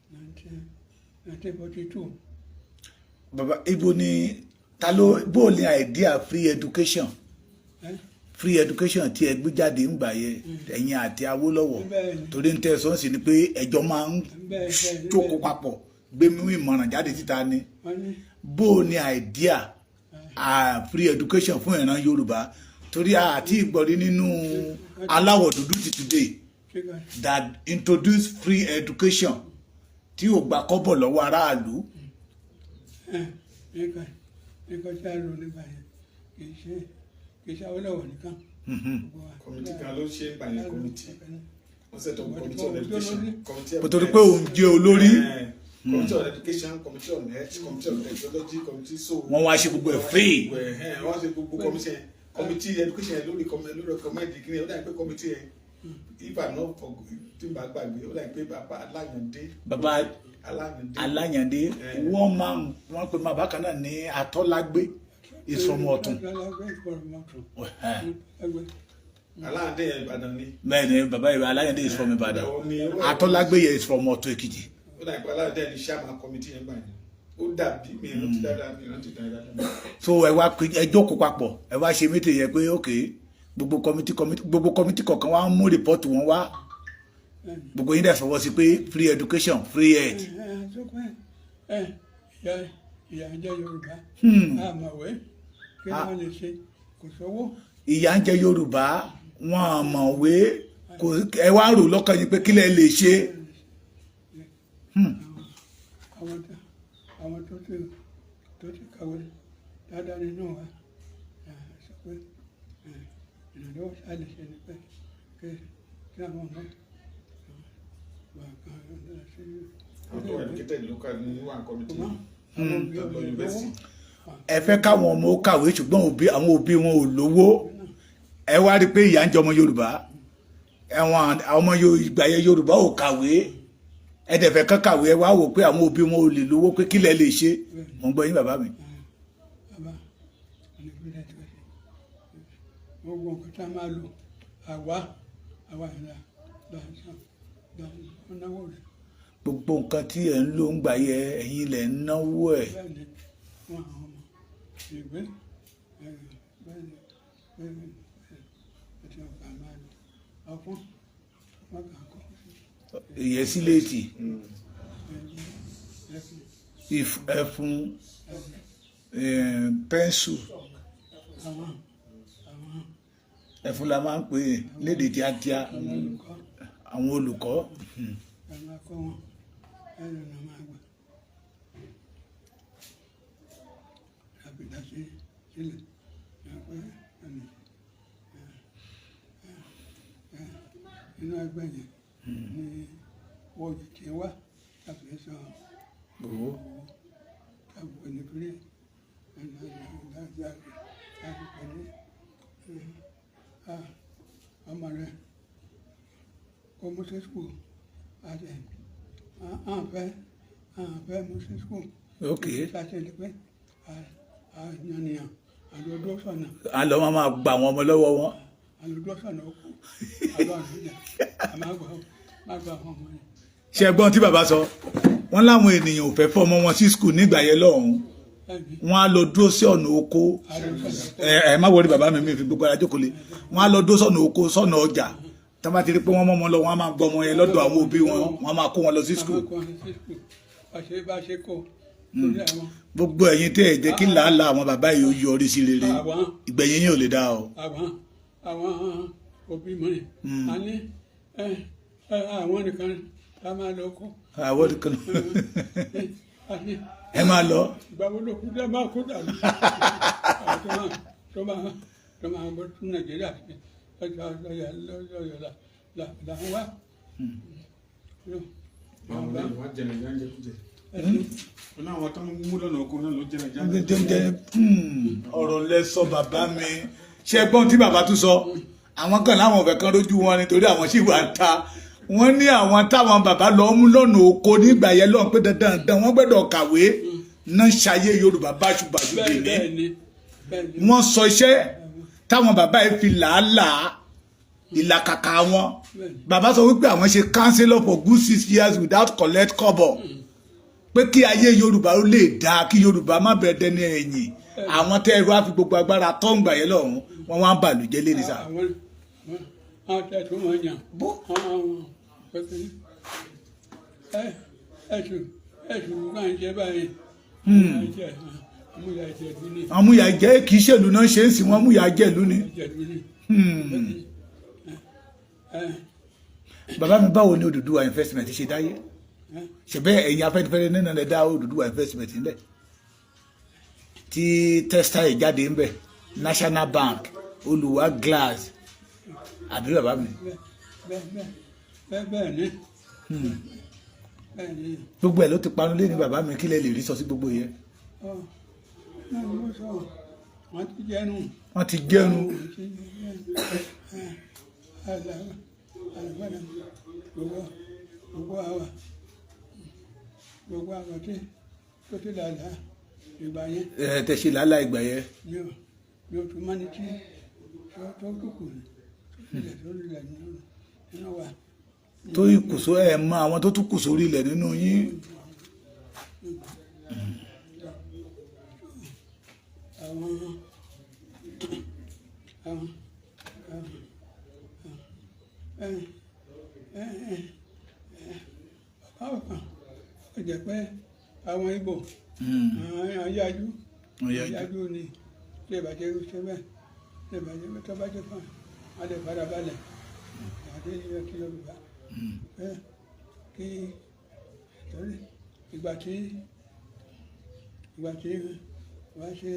Speaker 3: ní 1942.
Speaker 1: Bàbá, ibo ni ta ló bó ní idea free education?
Speaker 3: Ẹ
Speaker 1: Free education tí ẹ gbé jáde ń gbà yẹ, ẹ̀yin àti Awólọ́wọ̀?
Speaker 3: Bẹ́ẹ̀ni.
Speaker 1: Torí ń tẹ́ sọ́ọ̀sì ni pé ẹjọ́ máa ń
Speaker 3: Bẹ́ẹ̀ bẹ́ẹ̀.
Speaker 1: jókòó papọ̀ gbé mímú ìmọ̀ràn jáde síta ni.
Speaker 3: Wọ́n ní.
Speaker 1: Bó ní idea free education fún ìran Yorùbá? Torí àti ìgbọ̀rí nínú aláwọ̀ dúdú ti today
Speaker 3: kíkà
Speaker 1: that introduce free education tí ò gba kọ́bọ̀ lọ́wọ́ aráàlú.
Speaker 3: Ẹ nǹkan tí a rò nígbà yẹn, kì í ṣe Awólọ́wọ̀ nìkan. Gbogbo wa.
Speaker 2: Committee kan ló ṣe ń gbà yẹn, committee wọ́n set up, committee on education, committee on
Speaker 1: Torí pé òun jẹ́ olórí.
Speaker 2: Committee on education, committee on health, committee on technology, committee so.
Speaker 1: Wọ́n wá ṣe gbogbo ẹ̀ free.
Speaker 2: Wọ́n ṣe gbogbo committee yẹn, committee education yẹn lórí recommend kí ni. Ó dàbí pé committee yẹn, if I'm not for tí n bá gbàgbé, ó dàbí pé bàbá Aláyàndé.
Speaker 1: Bàbá
Speaker 2: Aláyàndé.
Speaker 1: Aláyàndé. Wọ́n máa ń wọ́n pe bàbá kan náà ní Atọ́lágbé ìsọmọ ọ̀tún.
Speaker 3: Atọ́lágbé ìfọ̀rọ̀mọ̀tún. Ẹgbẹ́.
Speaker 2: Aláyàndé yẹn, Ìbàdàn ni.
Speaker 1: Bẹ́ẹ̀ ni, bàbá yìí, Aláyàndé is from Ìbàdàn.
Speaker 2: Ó ní
Speaker 1: Atọ́lágbé yẹn is from Ọ̀tún Èkìtì.
Speaker 2: Ó dàbí pé Aláyàndé ni chairman committee yẹn gbà yẹn. Ó dàbí mi ìrántí dáadáa, mi ìrántí dáadáa.
Speaker 1: So ẹ wá ẹ jókòó papọ̀, ẹ wá ṣe meeting yẹn pé ok, gbogbo committee kọ̀ọ̀kan wá ń mú report wọn wá, gbogbo yín dẹ̀ fọwọ́ sí pé free education, free health.
Speaker 3: Ẹ ẹ tó pẹ́ ẹ ìyà ń jẹ Yorùbá. Àmọ̀wé kí
Speaker 1: Ah.
Speaker 3: wọ́n lè ṣe, kò sówó.
Speaker 1: Ìyà ń jẹ Yorùbá, wọn àmọ̀wé kò. Ẹ wá rò lọ́kàn yín pé kílẹ̀ lè ṣe.
Speaker 3: Àwọn tó ti kàwé dáadáa nínú wa sọ pé ìrànlọ́wọ́ ṣáà lè ṣe ni pé kí àwọn ọmọ wà kan lọ sí.
Speaker 2: Àwọn tó wà educated local ní wà committee.
Speaker 3: Àwọn òbí
Speaker 2: Lọ
Speaker 3: ò lówó.
Speaker 2: university.
Speaker 1: Ẹ fẹ́ káwọn ọmọ ó kàwé, ṣùgbọ́n àwọn òbí wọn ò lówó. Ẹ wá rí i pé ìyà ń jẹ ọmọ Yorùbá, ẹ̀wọ̀n àwọn ọmọ ìgbà yẹn, Yorùbá ò kàwé. Ẹ dẹ̀ fẹ́ kán kàwé, ẹ wá wò pé àwọn òbí wọn ò lè lówó, pé kílẹ̀ lè ṣe. Mò ń gbọ́ yín, bàbá mi.
Speaker 3: Bàbá onígbìlẹ̀ tó ṣe gbogbo nǹkan tá a máa lò, àwa ìlà lọ náwó rẹ̀.
Speaker 1: Gbogbo nǹkan tí ẹ̀ ń lò ń gbà yẹ, ẹ̀yin lẹ̀ ń náwó ẹ̀?
Speaker 3: Bẹ́ẹ̀ ni, fún àwọn ọmọ ìgbé, bẹ́ẹ̀ ni àti ọkà máa lò ọpọ́n wọn kà kọ́.
Speaker 1: Ìyẹn síléètì, ẹfun, pencil.
Speaker 3: Àwọn
Speaker 1: Ẹfun la máa ń pè é lédè tíátíá.
Speaker 3: Àwọn olùkọ́.
Speaker 1: Àwọn olùkọ́.
Speaker 3: A máa kọ́ wọn ẹnu náà máa gbà. Tàbí dá sí sílẹ̀ ní pé ẹni inú ẹgbẹ́ yẹn ni wọ́n ti wá tàbí sọ
Speaker 1: Owó.
Speaker 3: Tàbí nítorí ẹni láti láti pẹ̀lú ọmọ rẹ kó mú sí school àti à ń fẹ́ mú sí school. Ṣáṣẹ́ ni pé àyànnìyàn àlọ́dọ́ sọ̀nà.
Speaker 1: À ń lọ máa máa gba àwọn ọmọ lọ́wọ́ wọn.
Speaker 3: Àlọ́dọ́ sọ̀nà ó kú àlọ́ àlọ́jà àmàgbà má gba àwọn ọmọ yẹn.
Speaker 1: Ṣé ẹ gbọ́n tí bàbá sọ? Wọ́n láwọn ènìyàn ò fẹ́ fọ́mọ wọn sí school nígbà yẹn lọ́hùn-ún. Wọ́n á lọ dúró sí ọ̀nà oko.
Speaker 3: Àlọ́dọ́ sọ̀nà ó kú.
Speaker 1: Ẹ má wọrí bàbá mi, mi fi gbogbo ara jókòó lé. Wọ́n á lọ dúró sọ́nà oko, sọ́nà ọjà. Tí wọ́n bá ti rí pé wọ́n mọ́ wọn lọ, wọ́n á máa gbọ́ ọmọ yẹn lọ́dọ̀ àwọn òbí wọn, wọ́n á máa kó wọn lọ sí school.
Speaker 3: Àwọn kan sí school bá ṣe bá ṣe kó lórí àwọn.
Speaker 1: Gbogbo ẹ̀yin tẹ́ ẹ jẹ́ kí làálàá àwọn bàbá yìí ó yọrí sí rere,
Speaker 3: àwọn
Speaker 1: ìgbẹ̀yìn yín ò lè dá o.
Speaker 3: Àwọn òbí mọ́ ni a ní ẹ ẹ àwọn nìkan ká máa lọ kó.
Speaker 1: Àwọn kan
Speaker 3: A ní
Speaker 1: ẹ máa lọ.
Speaker 3: Ìgbà wo ló kú dé máa kó dànù àwọn tó máa bọ́ tún Nàìjíríà sí lọ́jọ́ lọ́yà lọ́yọ̀ là là là ń wá.
Speaker 2: Àwọn ọ̀rẹ́ wa jẹ Nàìjíríà ń jẹkújẹ. Wọn náà, àwọn tó ń mú lọ́nà oko náà ló jẹ Nàìjíríà ń jẹkújẹ.
Speaker 1: Ọ̀rọ̀ lẹ sọ, bàbá mi. Ṣé gbọ́n tí bàbá tún sọ? Àwọn kan láwọn ọ̀fẹ́ kan lójú wọn nítorí àwọn sì wà ń ta. Wọ́n ní àwọn táwọn bàbá lọ mú lọ́nà oko nígbà yẹn lọ́n pé dandan dandan wọ́n gbọ́dọ̀ kàwé náà ṣayé Yorùbá báṣubàṣu
Speaker 3: bẹ́ẹ̀
Speaker 1: dèní.
Speaker 3: Bẹ́ẹ̀ ni.
Speaker 1: Wọ́n sọ iṣẹ́ táwọn bàbá yìí fi làálàá ìlàkàkà wọn. Bàbá sọ wípé àwọn ṣe councillor for good 6 years without collect kọ́bọ̀, pé kí ayé Yorùbá ó lè dáa, kí Yorùbá má bẹ̀rẹ̀ dẹni ẹ̀yìn. Àwọn tẹ́ ẹrú á fi gbogbo agbára tó ń gbà yẹn lọ́hùn wọn wá ń bàlùjẹ́ lé ní sà.
Speaker 3: Àwọn tẹ̀ tó wọ́n yàn àwọn pẹ̀lú ẹ ẹ̀sùn ẹ̀sùn náà ń jẹ́ báyìí. Àmúyà ìjẹ̀dú ni.
Speaker 1: Àwọn múyà jẹ́ kì í ṣèlú náà ṣe ń sìn wọ́n, múyà jẹ́ ìlú ni.
Speaker 3: Ìjẹ̀dú ni.
Speaker 1: Bàbá mi, báwo ni Odùduwà Investment ṣe dáyé? Ṣẹbẹ́ ẹ̀yin Afẹ́nifẹ́re nínú ẹ̀ dá Odùduwà Investment ńlẹ̀ tí textile jáde ń bẹ̀, National Bank, Olùwà Glass, àbí bàbá mi?
Speaker 3: Bẹ́ẹ̀ ni, bẹ́ẹ̀ ni.
Speaker 1: Gbogbo ẹ̀ ló ti parun lé ní. Bàbá mi, kí lẹ lè rí sọ sí gbogbo yẹn?
Speaker 3: Ọ náà ni wọ́n sọ wọ́n ti jẹ́nu.
Speaker 1: Wọ́n ti jẹ́nu.
Speaker 3: Wọ́n ti jẹ́nu. Àlàgbàdà gbogbo àwa tí tó ti làlá ìgbà yẹn.
Speaker 1: Ẹ tẹ̀sí làálàá ìgbà yẹn.
Speaker 3: Mi ò tún mọ́ni tí tó kù tó tilẹ̀ tó lẹ̀ nínú wa.
Speaker 1: Tó ìkùsọ ẹ mọ àwọn tó tún kù sórí ilẹ̀ nínú yín.
Speaker 3: Àwọn ẹ ẹ ẹ ọ̀kan ọ̀kan ó jẹ́ pé àwọn Ìgbò àwọn yájú.
Speaker 1: Wọ́n yájú.
Speaker 3: Yájú ni tí ẹ bá jẹ́ ṣe bẹ́ẹ̀, tí ẹ bá jẹ́ tó bá jẹ́ fún wa lè fara balẹ̀ àti ilẹ̀ tí Yorùbá pé kí torí ìgbà tí wọ́n ṣe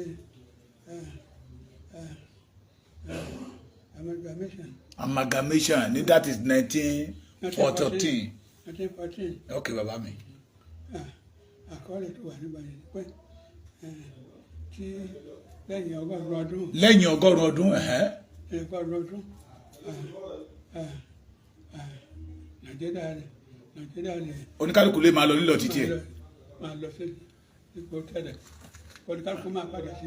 Speaker 3: amalgamation.
Speaker 1: Amalgamation ní, that is 1914.
Speaker 3: 1914.
Speaker 1: Ok, bàbá mi.
Speaker 3: Àkọọ́lẹ̀ tó wà nígbà yẹn pé tí lẹ́yìn 100 ọdún.
Speaker 1: Lẹ́yìn 100 ọdún, ẹ̀hẹ́.
Speaker 3: Lẹ́yìn 100 ọdún, Nàìjíríà lè
Speaker 1: Oníkálukú lè máa lọ nílọ títí ẹ̀.
Speaker 3: Máa lọ sí ipò tẹ́lẹ̀, oníkálukú máa padà sí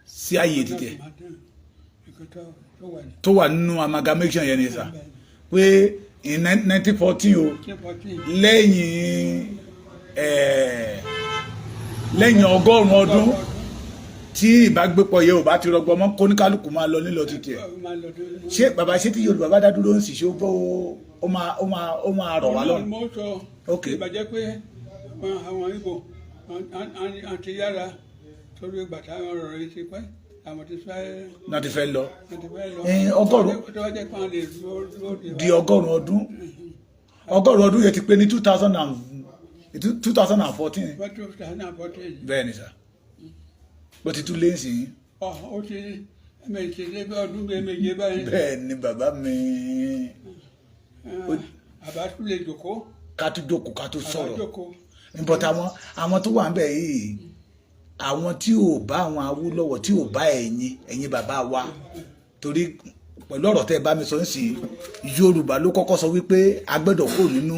Speaker 1: Sí ààyè títí ẹ̀.
Speaker 3: Nǹkan tó wà ní.
Speaker 1: Tó wà nínú amalgamation yẹn ni sà, pé in 1914 o.
Speaker 3: 1914.
Speaker 1: Lẹ́yìn 100 ọdún tí ìbágbépọ̀ yẹn ò bá ti rọgbọ mọ́, kóníkálukú máa lọ nílọ títí ẹ̀.
Speaker 3: Máa lọ sí.
Speaker 1: Ṣé bàbá, ṣé tí Yorùbá bá dá dúró ń sì ṣe ó bọ́ ó máa rọ̀ wá lọ́rùn?
Speaker 3: Mo sọ ìbàjẹ́ pé àwọn Ìgbò àti yára torí ìgbà táwọn ọ̀rọ̀ yìí ti pẹ́, àwọn ti fẹ́
Speaker 1: náà ti fẹ́ lọ.
Speaker 3: Wọ́n ti fẹ́ lọ.
Speaker 1: 100
Speaker 3: tó wá jẹ́ pé wọ́n lè dúró dúró
Speaker 1: di 100 ọdún. 100 ọdún yẹn ti pé ní 2014.
Speaker 3: Wọ́n 2014.
Speaker 1: Bẹ́ẹ̀ ni sà, bó ti tún lé sí i.
Speaker 3: Ọ ó ti méje dé bí ọdún bíi méje báyìí.
Speaker 1: Bẹ́ẹ̀ ni, bàbá mi.
Speaker 3: Àbá tún lè jòkó.
Speaker 1: Ká tún jókòó, ká tún
Speaker 3: Àbá
Speaker 1: sọ̀rọ̀.
Speaker 3: jòkó.
Speaker 1: But àwọn tó wà ń bẹ̀ yìí, àwọn tí ò bá àwọn Awólọ́wọ̀, tí ò bá ẹ̀yin bàbá wa, torí pẹ̀lú ọ̀rọ̀ tẹ́ ẹ bá mi sọ nísìnyí, Yorùbá ló kọ́kọ́ sọ wípé a gbọ́dọ̀ kúrò nínú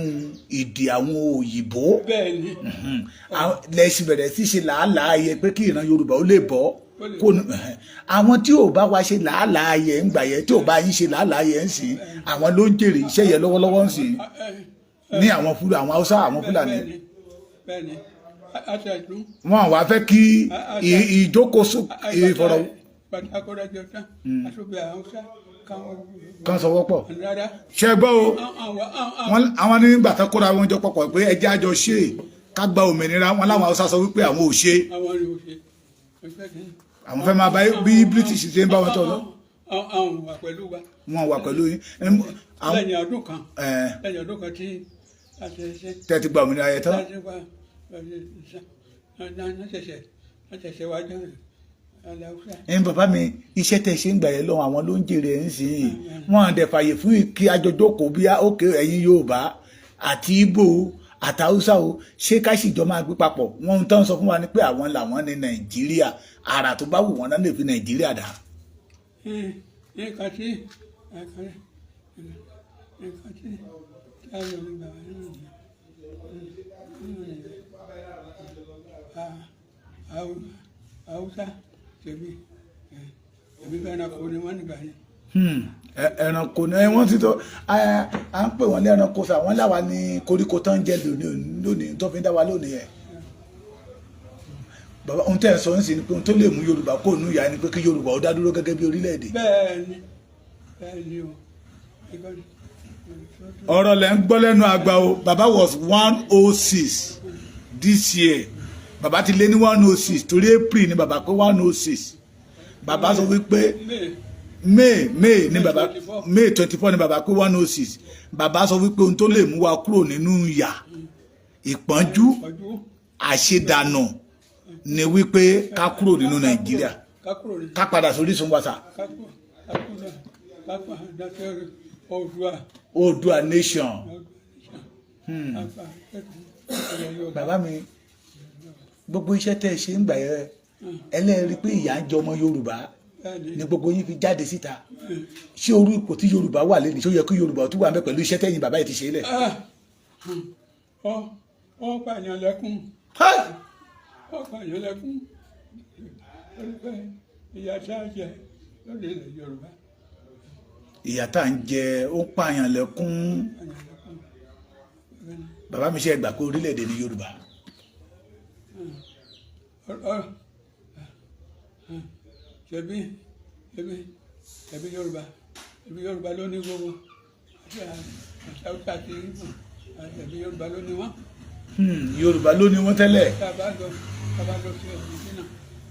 Speaker 1: ìdè àwọn òyìnbó.
Speaker 3: Bẹ́ẹ̀ ni.
Speaker 1: Lẹ́sìn bẹ̀rẹ̀ sí ṣe làálàá yẹ pé kí ìran Yorùbá ó lè bọ́ kó àwọn tí ò bá wa ṣe làálàá yẹ ń gbà yẹ, tí ò bá yín ṣe làálàá yẹ ń sìn, àwọn ló ń jèrè iṣẹ́ yẹn lọ́wọ́lọ́wọ́ ń sìn ní àwọn Fúlàní, àwọn Haúsá, àwọn Fúlàní.
Speaker 3: Bẹ́ẹ̀ ni, bẹ́ẹ̀ ni, àtẹ̀tún.
Speaker 1: Wọn wá fẹ́ kí ìjókòó ìfọ̀rọ̀
Speaker 3: Bàtà kọ́dájọ́ tán àtúbẹ̀ Haúsá káwọn.
Speaker 1: Kan sọwọ́pọ̀.
Speaker 3: Rárá.
Speaker 1: Ṣe gbọ́ o?
Speaker 3: Àwọn
Speaker 1: Àwọn nígbà tán kóra wọn jọ pọ̀pọ̀ pé ẹjẹ́ àjọ ṣe ká gba òmìnira wọn, láwọn Haúsá sọ wípé àwọn ò ṣe.
Speaker 3: Àwọn ni ò ṣe ẹgbẹ́ kìíní.
Speaker 1: Àwọn fẹ́ máa bá bí British ṣe ń bá wọn tọ̀ lọ.
Speaker 3: Àwọn wà pẹ̀lú wa.
Speaker 1: Wọn wà pẹ̀lú yín.
Speaker 3: Lẹ́yìn ọdún kan, lẹ́yìn ọdún kan tí a ti ṣe.
Speaker 1: Tẹ́ ti gba òmìnira yẹn tán.
Speaker 3: Láti wá ṣẹ̀ṣẹ̀ wá jẹ́ Aláùsá.
Speaker 1: Ẹ̀yin bàbá mi, iṣẹ́ tẹ́ ṣe ń gbà yẹn lọ́wọ́, àwọn ló ń jèrè ẹ̀ ń sìn yìí. Wọn àdẹ̀ fàyè fún kí àjọjókòó bí òkè ẹ̀yin Yorùbá àti Ìgbò àti Haúsá o, ṣé ká sì jọ máa gbé papọ̀? Wọn ń tán sọ fún wa ni pé àwọn làwọn ní Nàìjíríà, àrà tó bá wù wọn náà lè fi Nàìjíríà dá.
Speaker 3: Nǹkan tí táyọ̀ ní bàbá náà nìyẹn. Haúsá tèmi èmi bẹ́ẹ̀ náà kò ní wọ́n nígbà yẹn.
Speaker 1: Ẹranko ni wọ́n ti tó à ń pè wọ́n ní ẹranko sà, wọ́n láwa ní koríko tán ń jẹ lónìí lónìí tó fi ń dá wa lónìí yẹn. Bàbá, ohun tẹ́ ẹ̀ sọ ń sìn ni pé ohun tó lè mú Yorùbá kó nù ìyà ni pé kí Yorùbá ó dá dúró gẹ́gẹ́ bí orílẹ̀-èdè.
Speaker 3: Bẹ́ẹ̀ ni, bẹ́ẹ̀ ni o.
Speaker 1: Ọ̀rọ̀ lẹ́ ń gbọ́ lẹ́nu àgbà o. Bàbá was 106 this year. Bàbá ti lé ní 106, torí April ni bàbá pé 106. Bàbá sọ wípé May ni bàbá, May 24 ni bàbá pé 106. Bàbá sọ wípé ohun tó lè mú wa kúrò nínú ìyà, ìpọ́njú, àṣedànù ni wípé ká kúrò nínú Nàìjíríà, ká padà sórí sun wàsà.
Speaker 3: Ká kúrò Oòduà.
Speaker 1: Oòduà nation. Bàbá mi, gbogbo iṣẹ́ tẹ́ ẹ ṣe ń gbà yẹ, ẹlẹ́rìí pé ìyà ń jẹ ọmọ Yorùbá ní gbogbo yín fi jáde síta. Ṣé orí ipò tí Yorùbá wà lẹ́nu, ṣé ó yẹ kí Yorùbá tún wà ń bẹ pẹ̀lú iṣẹ́ tẹ́yìn bàbá yìí ti ṣe lẹ̀?
Speaker 3: Ọ pààyàn lẹ́kún, ọ pààyàn lẹ́kún ìyà tí a jẹ lórí ilẹ̀ Yorùbá.
Speaker 1: Ìyà tá à ń jẹ, ó ń pààyàn lẹ́kún. Bàbá mi, ṣe gbà pé orílẹ̀-èdè ní Yorùbá?
Speaker 3: Ṣebí Yorùbá ló ní gbogbo àti Haúsá àti Ìgbò, ṣebí Yorùbá ló ní wọn.
Speaker 1: Yorùbá ló ní wọn tẹ́lẹ̀.
Speaker 3: Tá a bá lọ sí ọ̀sìn náà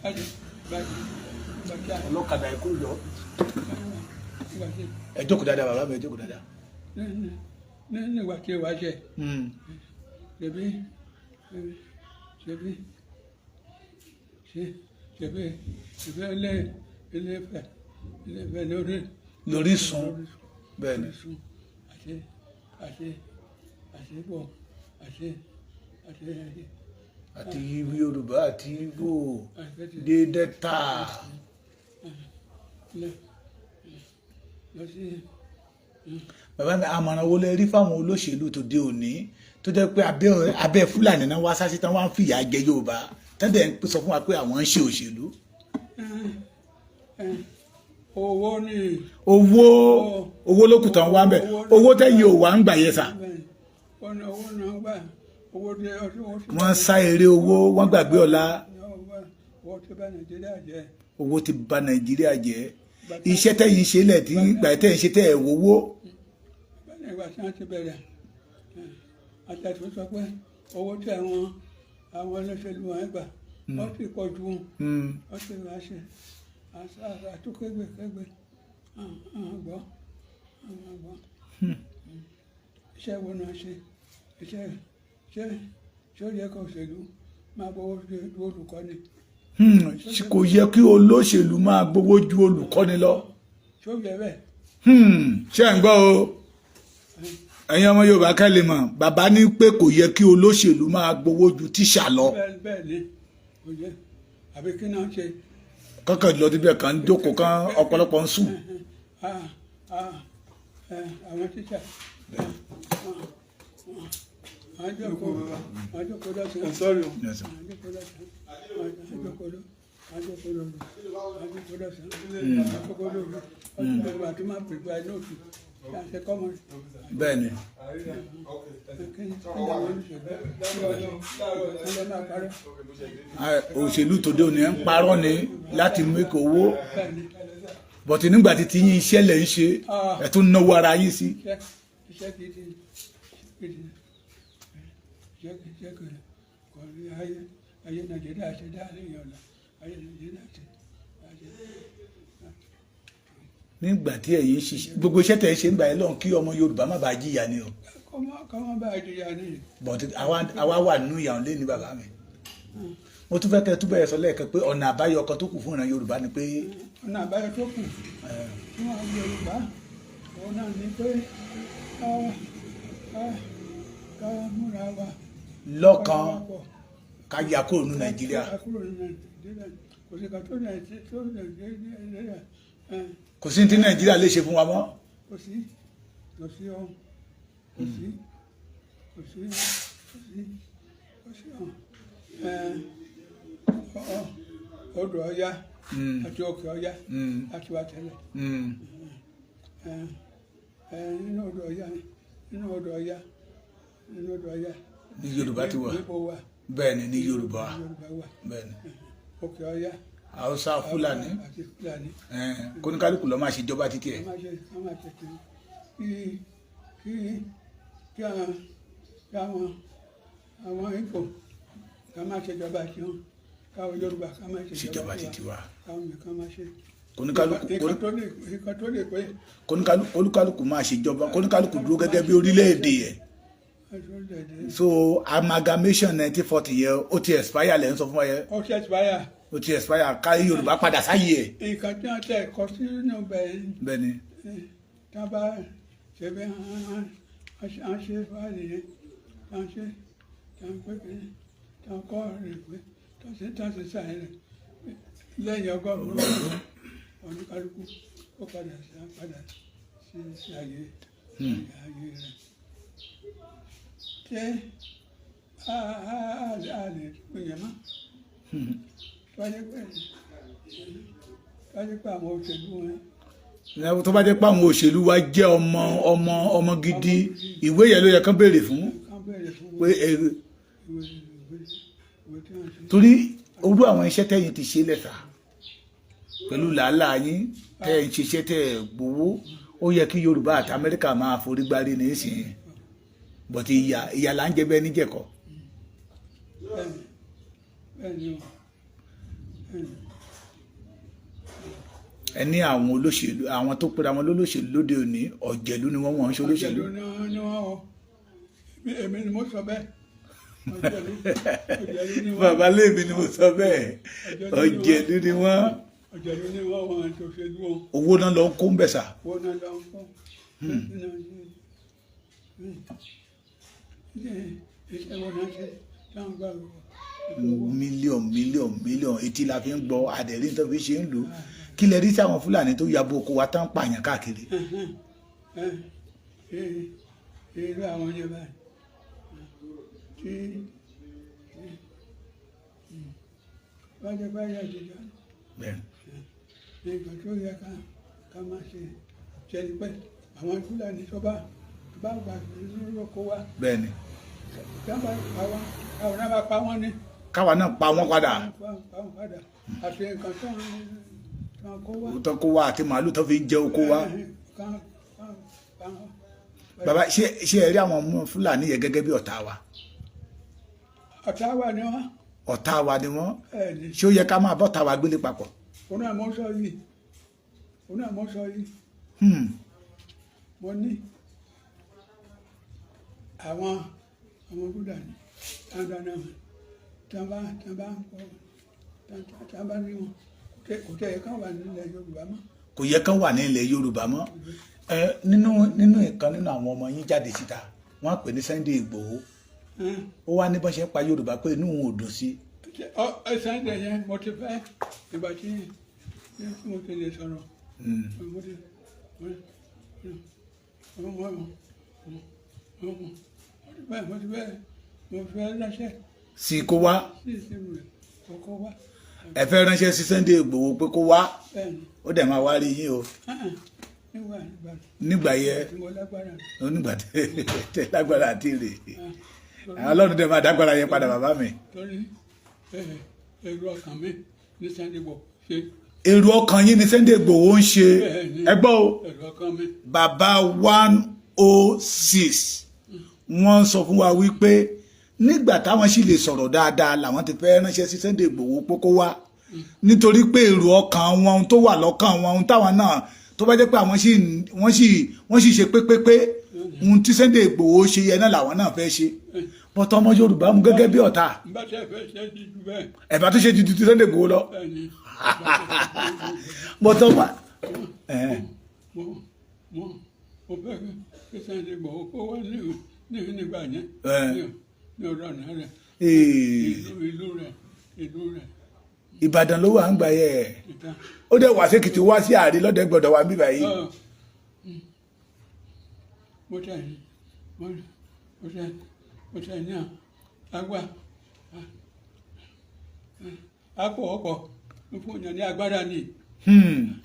Speaker 3: láti bá ti.
Speaker 1: Ọlọ́kadà ikú yọ. Ẹ jókòó dáadáa, bàbá mi, ẹ jókòó dáadáa.
Speaker 3: Nígbà tí ìwà ṣe ṣebí ṣebí ṣebí ṣebí ilé Ifẹ̀, Ilé Ifẹ̀ lórí.
Speaker 1: Lórísun, bẹ́ẹ̀ ni.
Speaker 3: Orísun àti Ìgbò àti.
Speaker 1: Àti Yorùbá àti Ìgbò dé Delta.
Speaker 3: Lọ sí.
Speaker 1: Bàbá mi, àmọ̀ràn wo lẹ rí fáwọn olóṣèlú tó dé òní, tó jẹ́ pé abẹ́ Fúlàní náà wá sásí tán, wá ń fìyà jẹ Yorùbá, tẹ́lẹ̀ ń sọ fún wa pé àwọn ń ṣe òṣèlú?
Speaker 3: Owó ní.
Speaker 1: Owó, owó ló kù tán wá ń bẹ̀. Owó tẹ́yìn ò wá ń gbà yẹ sà.
Speaker 3: Owó náà gbà, owó dé owó tí.
Speaker 1: Wọ́n sá eré owó, wọ́n gbàgbé ọ̀la.
Speaker 3: Owó tí bá Nàìjíríà jẹ́.
Speaker 1: Owó ti bà Nàìjíríà jẹ́. Iṣẹ́ tẹ́yìn ṣe lẹ̀ tí gbà tẹ́yìn ṣe tẹ́ ẹ̀ wówó.
Speaker 3: Nígbà tí wọ́n ti bẹ̀rẹ̀ àtàtù sọ pé owó tí àwọn olóṣèlú wọn gbà, wọ́n ti pọ̀ ju, wọ́n ti wá ṣe àtúkégbèkégbè, àwọn gbọ́, àwọn gbọ́. Iṣẹ́ wo náà ṣe? Iṣẹ́ ṣé ó yẹ kó òṣèlú máa gbowó ju olùkọ́ni?
Speaker 1: Kò yẹ kí olóṣèlú máa gbowó ju olùkọ́ni lọ.
Speaker 3: Ṣé ó yẹ bẹ́ẹ̀?
Speaker 1: Ṣé ẹ̀ ń gbọ́ o, ẹ̀yin ọmọ Yorùbá, kẹ́ lè mọ̀, bàbá ní pé kò yẹ kí olóṣèlú máa gbowó ju tíṣà lọ.
Speaker 3: Bẹ́ẹ̀, bẹ́ẹ̀ ni, kò yẹ. Àbí kí náà ṣe?
Speaker 1: Kọ́kàn lọ síbẹ̀, kan ń jókòó, kan ọ̀pọ̀lọpọ̀ ń sùn.
Speaker 3: Ah, ah, àwọn tíṣà wọ́n jókòó lọ́sàn-án.
Speaker 2: Sorry o.
Speaker 1: Yes, sir.
Speaker 3: Wọ́n jókòó lọ́sàn-án, wọ́n jókòó lóru, wọ́n jókòó lọ́sàn-án, wọ́n jókòó lóru, wọ́n jókòó àti máa pèpè nóòtù ṣe kọ́mọ.
Speaker 1: Bẹ́ẹ̀ ni.
Speaker 3: Kí ni àwọn olùṣèlú kí ló máa parọ́?
Speaker 1: Ah, òṣèlú tòde òní ń parọ́ ni láti make owó.
Speaker 3: Bẹ́ẹ̀ ni.
Speaker 1: But nígbà tí tí yín iṣẹ́ lẹ̀ ń ṣe, ẹ̀ tún náwó ara yín sí.
Speaker 3: Iṣẹ́ gidi gidi, iṣẹ́ gidi kò rí ayé Nàìjíríà ṣe dá léèyàn lọ, ayé Nàìjíríà ṣe.
Speaker 1: Nígbà tí ẹ̀yin ṣiṣẹ́, gbogbo iṣẹ́ tẹ̀ ń ṣe ń gbà yẹn lọ́hùn, kí ọmọ Yorùbá má bàa jìyà ni o.
Speaker 3: Kọ́mọ́ bá jìyà ni.
Speaker 1: But àwa wà nínú ìyàwó lé ní. Bàbá mi, mo tún fẹ́ kẹ́ ẹ túbọ̀ ẹ̀ sọ lẹ́ẹ̀kan pé ọ̀nà àbáyọ kan tó kù fún ìran Yorùbá ni pé
Speaker 3: Ọ̀nà àbáyọ tó kù fún àwọn Yorùbá, òun náà ni pé ká múra wa
Speaker 1: lọ́kan, ká yà kúrò ní Nàìjíríà.
Speaker 3: Ká kúrò ní Nàìjíríà. Kò sí ká tó Nàìjíríà.
Speaker 1: Kò sí ní tí Nàìjíríà lè ṣe fún wa mọ́.
Speaker 3: Kò sí ọ, kò sí ọ. Odò Ọya àti òkè Ọya láti wá tẹ́lẹ̀. Nínú odò Ọya, nínú odò Ọya, nínú odò Ọya
Speaker 1: Ní Yorùbá ti wà.
Speaker 3: Níbo wà?
Speaker 1: Bẹ́ẹ̀ ni, ní Yorùbá.
Speaker 3: Yorùbá wà.
Speaker 1: Bẹ́ẹ̀ ni.
Speaker 3: Òkè Ọya.
Speaker 1: Haúsá, Fúlàní.
Speaker 3: Àti Fúlàní.
Speaker 1: Kóníkálukú ló máa ṣèjọba títí ẹ̀.
Speaker 3: Wọ́n máa ṣe kí kí kí àwọn kí àwọn Ìgbò ká máa ṣèjọba tiwọn, káwọn Yorùbá ká máa
Speaker 1: ṣèjọba títí wa.
Speaker 3: Káwọn nìkan máa ṣe.
Speaker 1: Kóníkálukú
Speaker 3: Nǹkan tó lè pé
Speaker 1: kóníkálukú máa ṣèjọba, kóníkálukú dúró gẹ́gẹ́ bí orílẹ̀-èdè ẹ̀.
Speaker 3: Orílẹ̀-èdè.
Speaker 1: So amalgamation 1940 yẹn, ó ti expire lẹ́ ń sọ fún wa yẹn.
Speaker 3: Ó ṣe expire.
Speaker 1: Ó ti expire, ká Yorùbá padà sáyé ẹ̀.
Speaker 3: Nǹkan tí wọ́n tẹ̀ kọ sínú bẹ́ẹ̀
Speaker 1: Bẹ́ẹ̀ ni.
Speaker 3: Tí wọ́n bá ṣe bí wọ́n ṣe fáìlì yẹn, tí wọ́n ṣe, tí wọ́n pé kí tí wọ́n kọ́ rẹ̀ pé tí wọ́n ṣe sáyẹn rẹ̀ lẹ́yìn 100 ọdún, oníkálukú ó padà sí ààyè rẹ̀. Ṣé a lè pín yẹn mọ́? Tó bá jẹ́ pé àwọn òṣèlú wọn
Speaker 1: Tó bá jẹ́ pé àwọn òṣèlú wa jẹ́ ọmọ gidi, ìwé yẹn ló yẹ kán béèrè fún.
Speaker 3: Kán béèrè fún
Speaker 1: Pé
Speaker 3: ìwé tí wọ́n ṣe.
Speaker 1: Torí orú àwọn iṣẹ́ tẹ́yìn ti ṣe lẹ́sà pẹ̀lú làálàá yín tẹ́ ẹ̀ ń ṣiṣẹ́, tẹ́ ẹ̀ gbowó, ó yẹ kí Yorùbá àti Amẹ́ríkà máa forí gbárí nísìnyí, but ìyà là ń jẹ bẹ́ẹ̀ níjẹ̀kọ́.
Speaker 3: Bẹ́ẹ̀ni o, bẹ́ẹ̀ni.
Speaker 1: Ẹ ní àwọn olóṣèlú, àwọn tó pera wọn lólóṣèlú lóde òní, ọ̀jẹ̀lú ni wọ́n, wọ́n ń ṣe olóṣèlú.
Speaker 3: Ọ̀jẹ̀lú ni wọ́n o. Èmi ni mo sọ bẹ́ẹ̀. Ọ̀jẹ̀lú ni wọ́n.
Speaker 1: Bàbá lèmi ni mo sọ bẹ́ẹ̀, ọ̀jẹ̀lú ni wọ́n.
Speaker 3: Ọ̀jẹ̀lú ni wọ́n, wọ́n àti òṣèlú wọn.
Speaker 1: Owó náà lọ ń kó ń bẹ̀ sà.
Speaker 3: Wọ́n náà lọ ń kọ́. Iṣẹ́ wọn náà ṣe táwọn gbà owó.
Speaker 1: Mílíọ̀nù, mílíọ̀nù, mílíọ̀nù, etí la fi ń gbọ́ àdẹ̀rí tó fi ṣe ń lò. Kí lẹ rí sí àwọn Fúlàní tó ya bo oko wa tán, pààyàn káàkiri?
Speaker 3: Irú àwọn yẹn báyìí tí wọ́n jẹ́ báyìí àtijọ́ nǹkan tó yẹ ká máa ṣe ṣe ni pé àwọn Fúlàní tó bá gbà nínú oko wa, tí wọ́n bá pa wọ́n, káwọn náà bá pa wọ́n ní.
Speaker 1: Káwa náà pa wọ́n padà.
Speaker 3: Pa wọ́n padà àti nǹkan tó ń kó wá.
Speaker 1: Tó kó wa àti màálù tó fi ń jẹ oko wa.
Speaker 3: Ká pa wọ́n.
Speaker 1: Bàbá, ṣé ẹ rí àwọn ọmọ Fúlàní yẹn gẹ́gẹ́ bí ọ̀tá wa?
Speaker 3: Ọ̀tá wa ni wọ́n.
Speaker 1: Ọ̀tá wa ni wọ́n.
Speaker 3: Ẹ̀ ní.
Speaker 1: Ṣé ó yẹ ká máa bọ́ta wa gbélé papọ̀?
Speaker 3: Òun náà mọ́ sọ yìí, òun náà mọ́ sọ yìí. Mo ní Àwọn ọmọ Fúlàní dáadáa tí wọ́n bá ń kọ́, tí wọ́n bá rí wọn, kò tẹ́ ẹ̀ kán wà nílẹ̀ Yorùbá mọ́.
Speaker 1: Kò yẹ kán wà ní ilẹ̀ Yorùbá mọ́. Ẹ nínú ìkan nínú àwọn ọmọ yín jáde síta, wọ́n pè ní Sunday Ìgbòho. Ó wá ní bọ́n ṣe ń pa Yorùbá pé inú òun ò dùn sí.
Speaker 3: Ọ ẹ Sunday yẹn, mo ti fẹ́ ìgbà tí mo ti lè sọ̀rọ̀. Mo ti mo mo mo mo ti fẹ́ mo ti fẹ́ mo fẹ́ ránṣẹ́
Speaker 1: sí kó wá.
Speaker 3: Sí ìsinmi rẹ̀ kọ́kọ́ wá.
Speaker 1: Ẹ fẹ́ ránṣẹ́ sí Sunday Ìgbòho pé kó wá?
Speaker 3: Bẹ́ẹ̀ ni.
Speaker 1: Ó dẹ̀ máa wá rí yín o.
Speaker 3: Nígbà nígbà
Speaker 1: Nígbà yẹ
Speaker 3: tí mo lágbára.
Speaker 1: Onígbà tẹ lágbára àti rè, Ọlọ́run dẹ̀ máa dágbára yẹn padà, bàbá mi.
Speaker 3: Torí èrò ọkàn mi ní Sunday Igboho ṣe.
Speaker 1: Èrò ọkàn yín ni Sunday Ìgbòho ń ṣe.
Speaker 3: Bẹ́ẹ̀ ni.
Speaker 1: Ẹ gbọ́ o.
Speaker 3: Èrò ọkàn mi.
Speaker 1: Bàbá 106, wọ́n sọ fún wa wípé nígbà táwọn sì lè sọ̀rọ̀ dáadáa làwọn ti fẹ́ ránṣẹ́ sí Sunday Ìgbòho pé kó wá, nítorí pé èrò ọkàn wọn, ohun tó wà lọ́kàn wọn, ohun táwọn náà tó bá jẹ́ pé àwọn sì wọ́n sì ṣe pépépé, ohun tí Sunday Ìgbòho ṣe yẹn náà làwọn náà fẹ́ ṣe, bọ́tọ̀ ọmọ Yorùbá mú gẹ́gẹ́ bí ọ̀tá.
Speaker 3: N bá tẹ́ fẹ́ ṣe ju bẹ́ẹ̀.
Speaker 1: Ẹ̀bá tó ṣe ju ti Sunday Ìgbòho lọ.
Speaker 3: Bẹ́ẹ̀ ni.
Speaker 1: Bọ́tọ̀ wà.
Speaker 3: Mo fẹ́ kí Sunday Igboho kó wá ní nígbà yẹn ní ọ̀rọ̀ ọ̀nà rẹ̀, ìlú rẹ̀.
Speaker 1: Ìbàdàn ló wà ń gbà yẹ.
Speaker 3: Ìta.
Speaker 1: Ó dẹ̀ wá sékìtì, wá sí àárín lọ́dẹ̀ gbọ́dọ̀ wá bíbá yìí.
Speaker 3: Mo tẹ̀ ní àgbà àpò ọkọ̀ fún yàn ní agbára ni.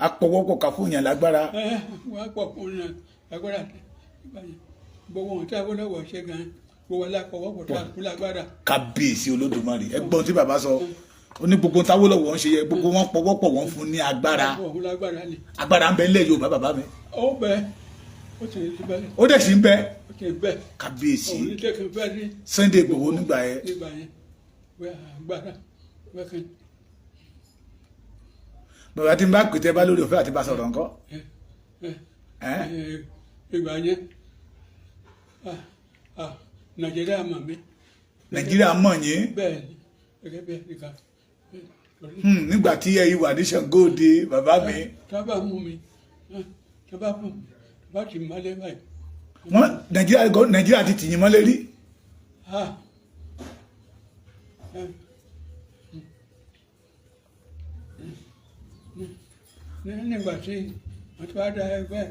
Speaker 1: Apọ̀wọ́pọ̀ kà fún yàn lágbára.
Speaker 3: Ẹ wọ́n pọ̀ fún yàn lágbára nígbà yẹn. Gbogbo ohun tí Awólọ́wọ̀ ṣe gan, gbogbo alápọ̀wọ́pọ̀ tó fún lágbára.
Speaker 1: Kábíyèsí Olódùmarè! Ẹgbọ́n tí bàbá sọ, ó ní gbogbo táwọ́lọ́wọ́ ń ṣe yẹ, gbogbo wọn pọwọ́pọ̀, wọn fún ní agbára.
Speaker 3: Pọ̀ fún lágbára ni.
Speaker 1: Agbára ń bẹ nílẹ̀ Yorùbá, bàbá mi.
Speaker 3: Ó bẹ, ó ti bẹ.
Speaker 1: Ó dẹ̀ sì ń bẹ.
Speaker 3: Ó ti bẹ.
Speaker 1: Kábíyèsí.
Speaker 3: Òun ní tẹ́kẹ̀ fẹ́ ní.
Speaker 1: Sunday Igboho nígbà yẹn.
Speaker 3: Nígbà yẹn, wẹ́ agbára wẹ́kẹ́.
Speaker 1: Bàbá, tí n bá pètè bá lórí òfin àti bá sọ̀rọ̀ nǹkan.
Speaker 3: Ìgbà yẹn, Nàìjíríà mọ̀ mí.
Speaker 1: Nàìjíríà mọ̀ yín?
Speaker 3: Bẹ́ẹ̀ ni, gẹ́gẹ́ bí ẹnìkan.
Speaker 1: Nígbà tí ẹ wà ní Ṣàngó Òde, bàbá mi.
Speaker 3: Tá bá mú mi, tá bá mú mi, tá bá ti mọ́lé báyìí.
Speaker 1: Wọ́n Nàìjíríà ti tì yín mọ́lé rí?
Speaker 3: Ah. Nígbà tí wọ́n ti wá dá ẹgbẹ́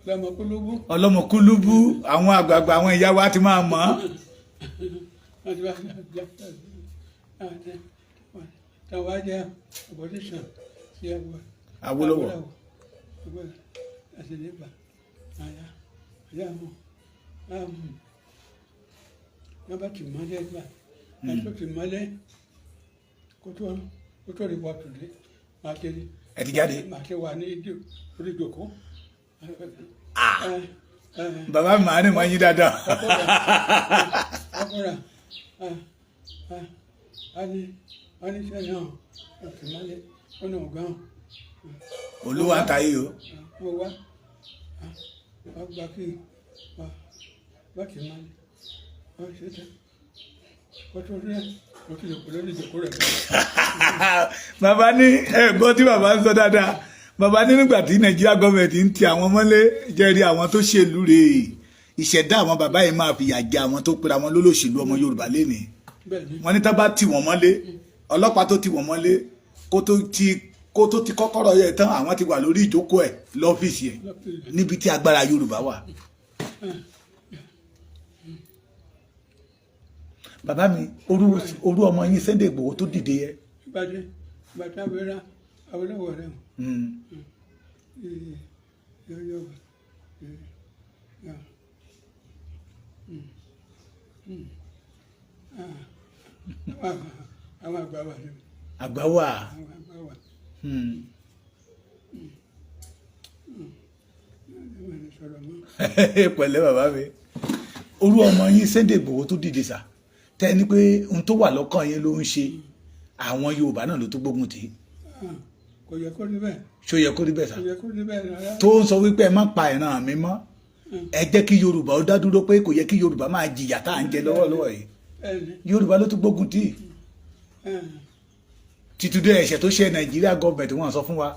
Speaker 3: ọlọ́mọkúlúbú.
Speaker 1: Ọlọ́mọkúlúbú, àwọn àgbààgbà, àwọn ìyá wa ti máa mọ̀ ọ́.
Speaker 3: Wọ́n ti wá dá táwa jẹ́ opposition sí ẹgbẹ́
Speaker 1: Awólọ́wọ̀.
Speaker 3: Ẹgbẹ́ àti nípa àyà àyà mọ̀ wọ́n bá ti mọ́lé gbà ẹ̀ tó ti mọ́lé kó tó report dé, máa ti
Speaker 1: Ẹ ti jáde?
Speaker 3: Máa ti wà ní orí ìjókòó.
Speaker 1: Bàbá mi, màá ní mọ̀ yín dáadáa.
Speaker 3: Ọkọ̀rà a ní sẹ́yìn náà ọ̀tún mọ́lé ọ̀nà ọ̀gá.
Speaker 1: Olúwa ń ta yìí o.
Speaker 3: Mo wá wá gba kí wá wá tì mọ́lé wá ṣe tán kó tó rí mo ti jòkó lórí ìjòkó rẹ̀.
Speaker 1: Bàbá ní, ẹ gbọ́ tí bàbá ń sọ dáadáa. Bàbá ní nígbà tí Nàìjíríà gọọmẹ̀ntì ń ti àwọn mọ́lé, jẹ́rìí àwọn tó ṣèlú rèé, ìṣẹ̀dá àwọn bàbá yìí máa fìyà jẹ àwọn tó pera wọn lólòṣèlú ọmọ Yorùbá lénìí.
Speaker 3: Bẹ́ẹ̀ ni.
Speaker 1: Wọ́n ní tá bá tì wọ́n mọ́lé, ọlọ́pàá tó tì wọ́n mọ́lé, kó tó ti kọ́kọ́rọ́ yẹ tán, àwọn ti wà lórí ìjókòó ẹ̀ lọ́fíìsì ẹ̀, níbi tí agbára Yorùbá wà. Bàbá mi, orú ọmọ yín Sunday Igboho tó dìde yẹ.
Speaker 3: Ìgbàdí abẹ́rẹ́ Awólọ́wọ̀ rẹ̀ yọ yọ àwọn àgbà wà ní.
Speaker 1: Àgbà wà.
Speaker 3: Àwọn àgbà wà. Wọ́n ní sọ̀rọ̀ mọ́.
Speaker 1: Pẹ̀lẹ́, bàbá mi. Orú ọmọ yín Sunday Igboho tó dìde sà, tẹ́ ní pé ohun tó wà lọ́kàn yín ló ń ṣe, àwọn Yorùbá náà ló tó gbógun tì í.
Speaker 3: Ah, kò yẹ kó rí bẹ́ẹ̀.
Speaker 1: Ṣó yẹ kó rí bẹ́ẹ̀ sà?
Speaker 3: Kò yẹ kó rí bẹ́ẹ̀ rárá.
Speaker 1: Tó ń sọ wípé ẹ má pa ìran mi mọ́. Ẹ jẹ́ kí Yorùbá ó dá dúró, pé kò yẹ kí Yorùbá máa jìyà tá à ń jẹ lọ́wọ́lọ́wọ́ yìí.
Speaker 3: Bẹ́ẹ̀ni.
Speaker 1: Yorùbá ló tún gbógun tì títí dé ẹ̀ṣẹ̀ tó ṣe Nàìjíríà gọọmẹ̀ntì. Wọn sọ fún wa,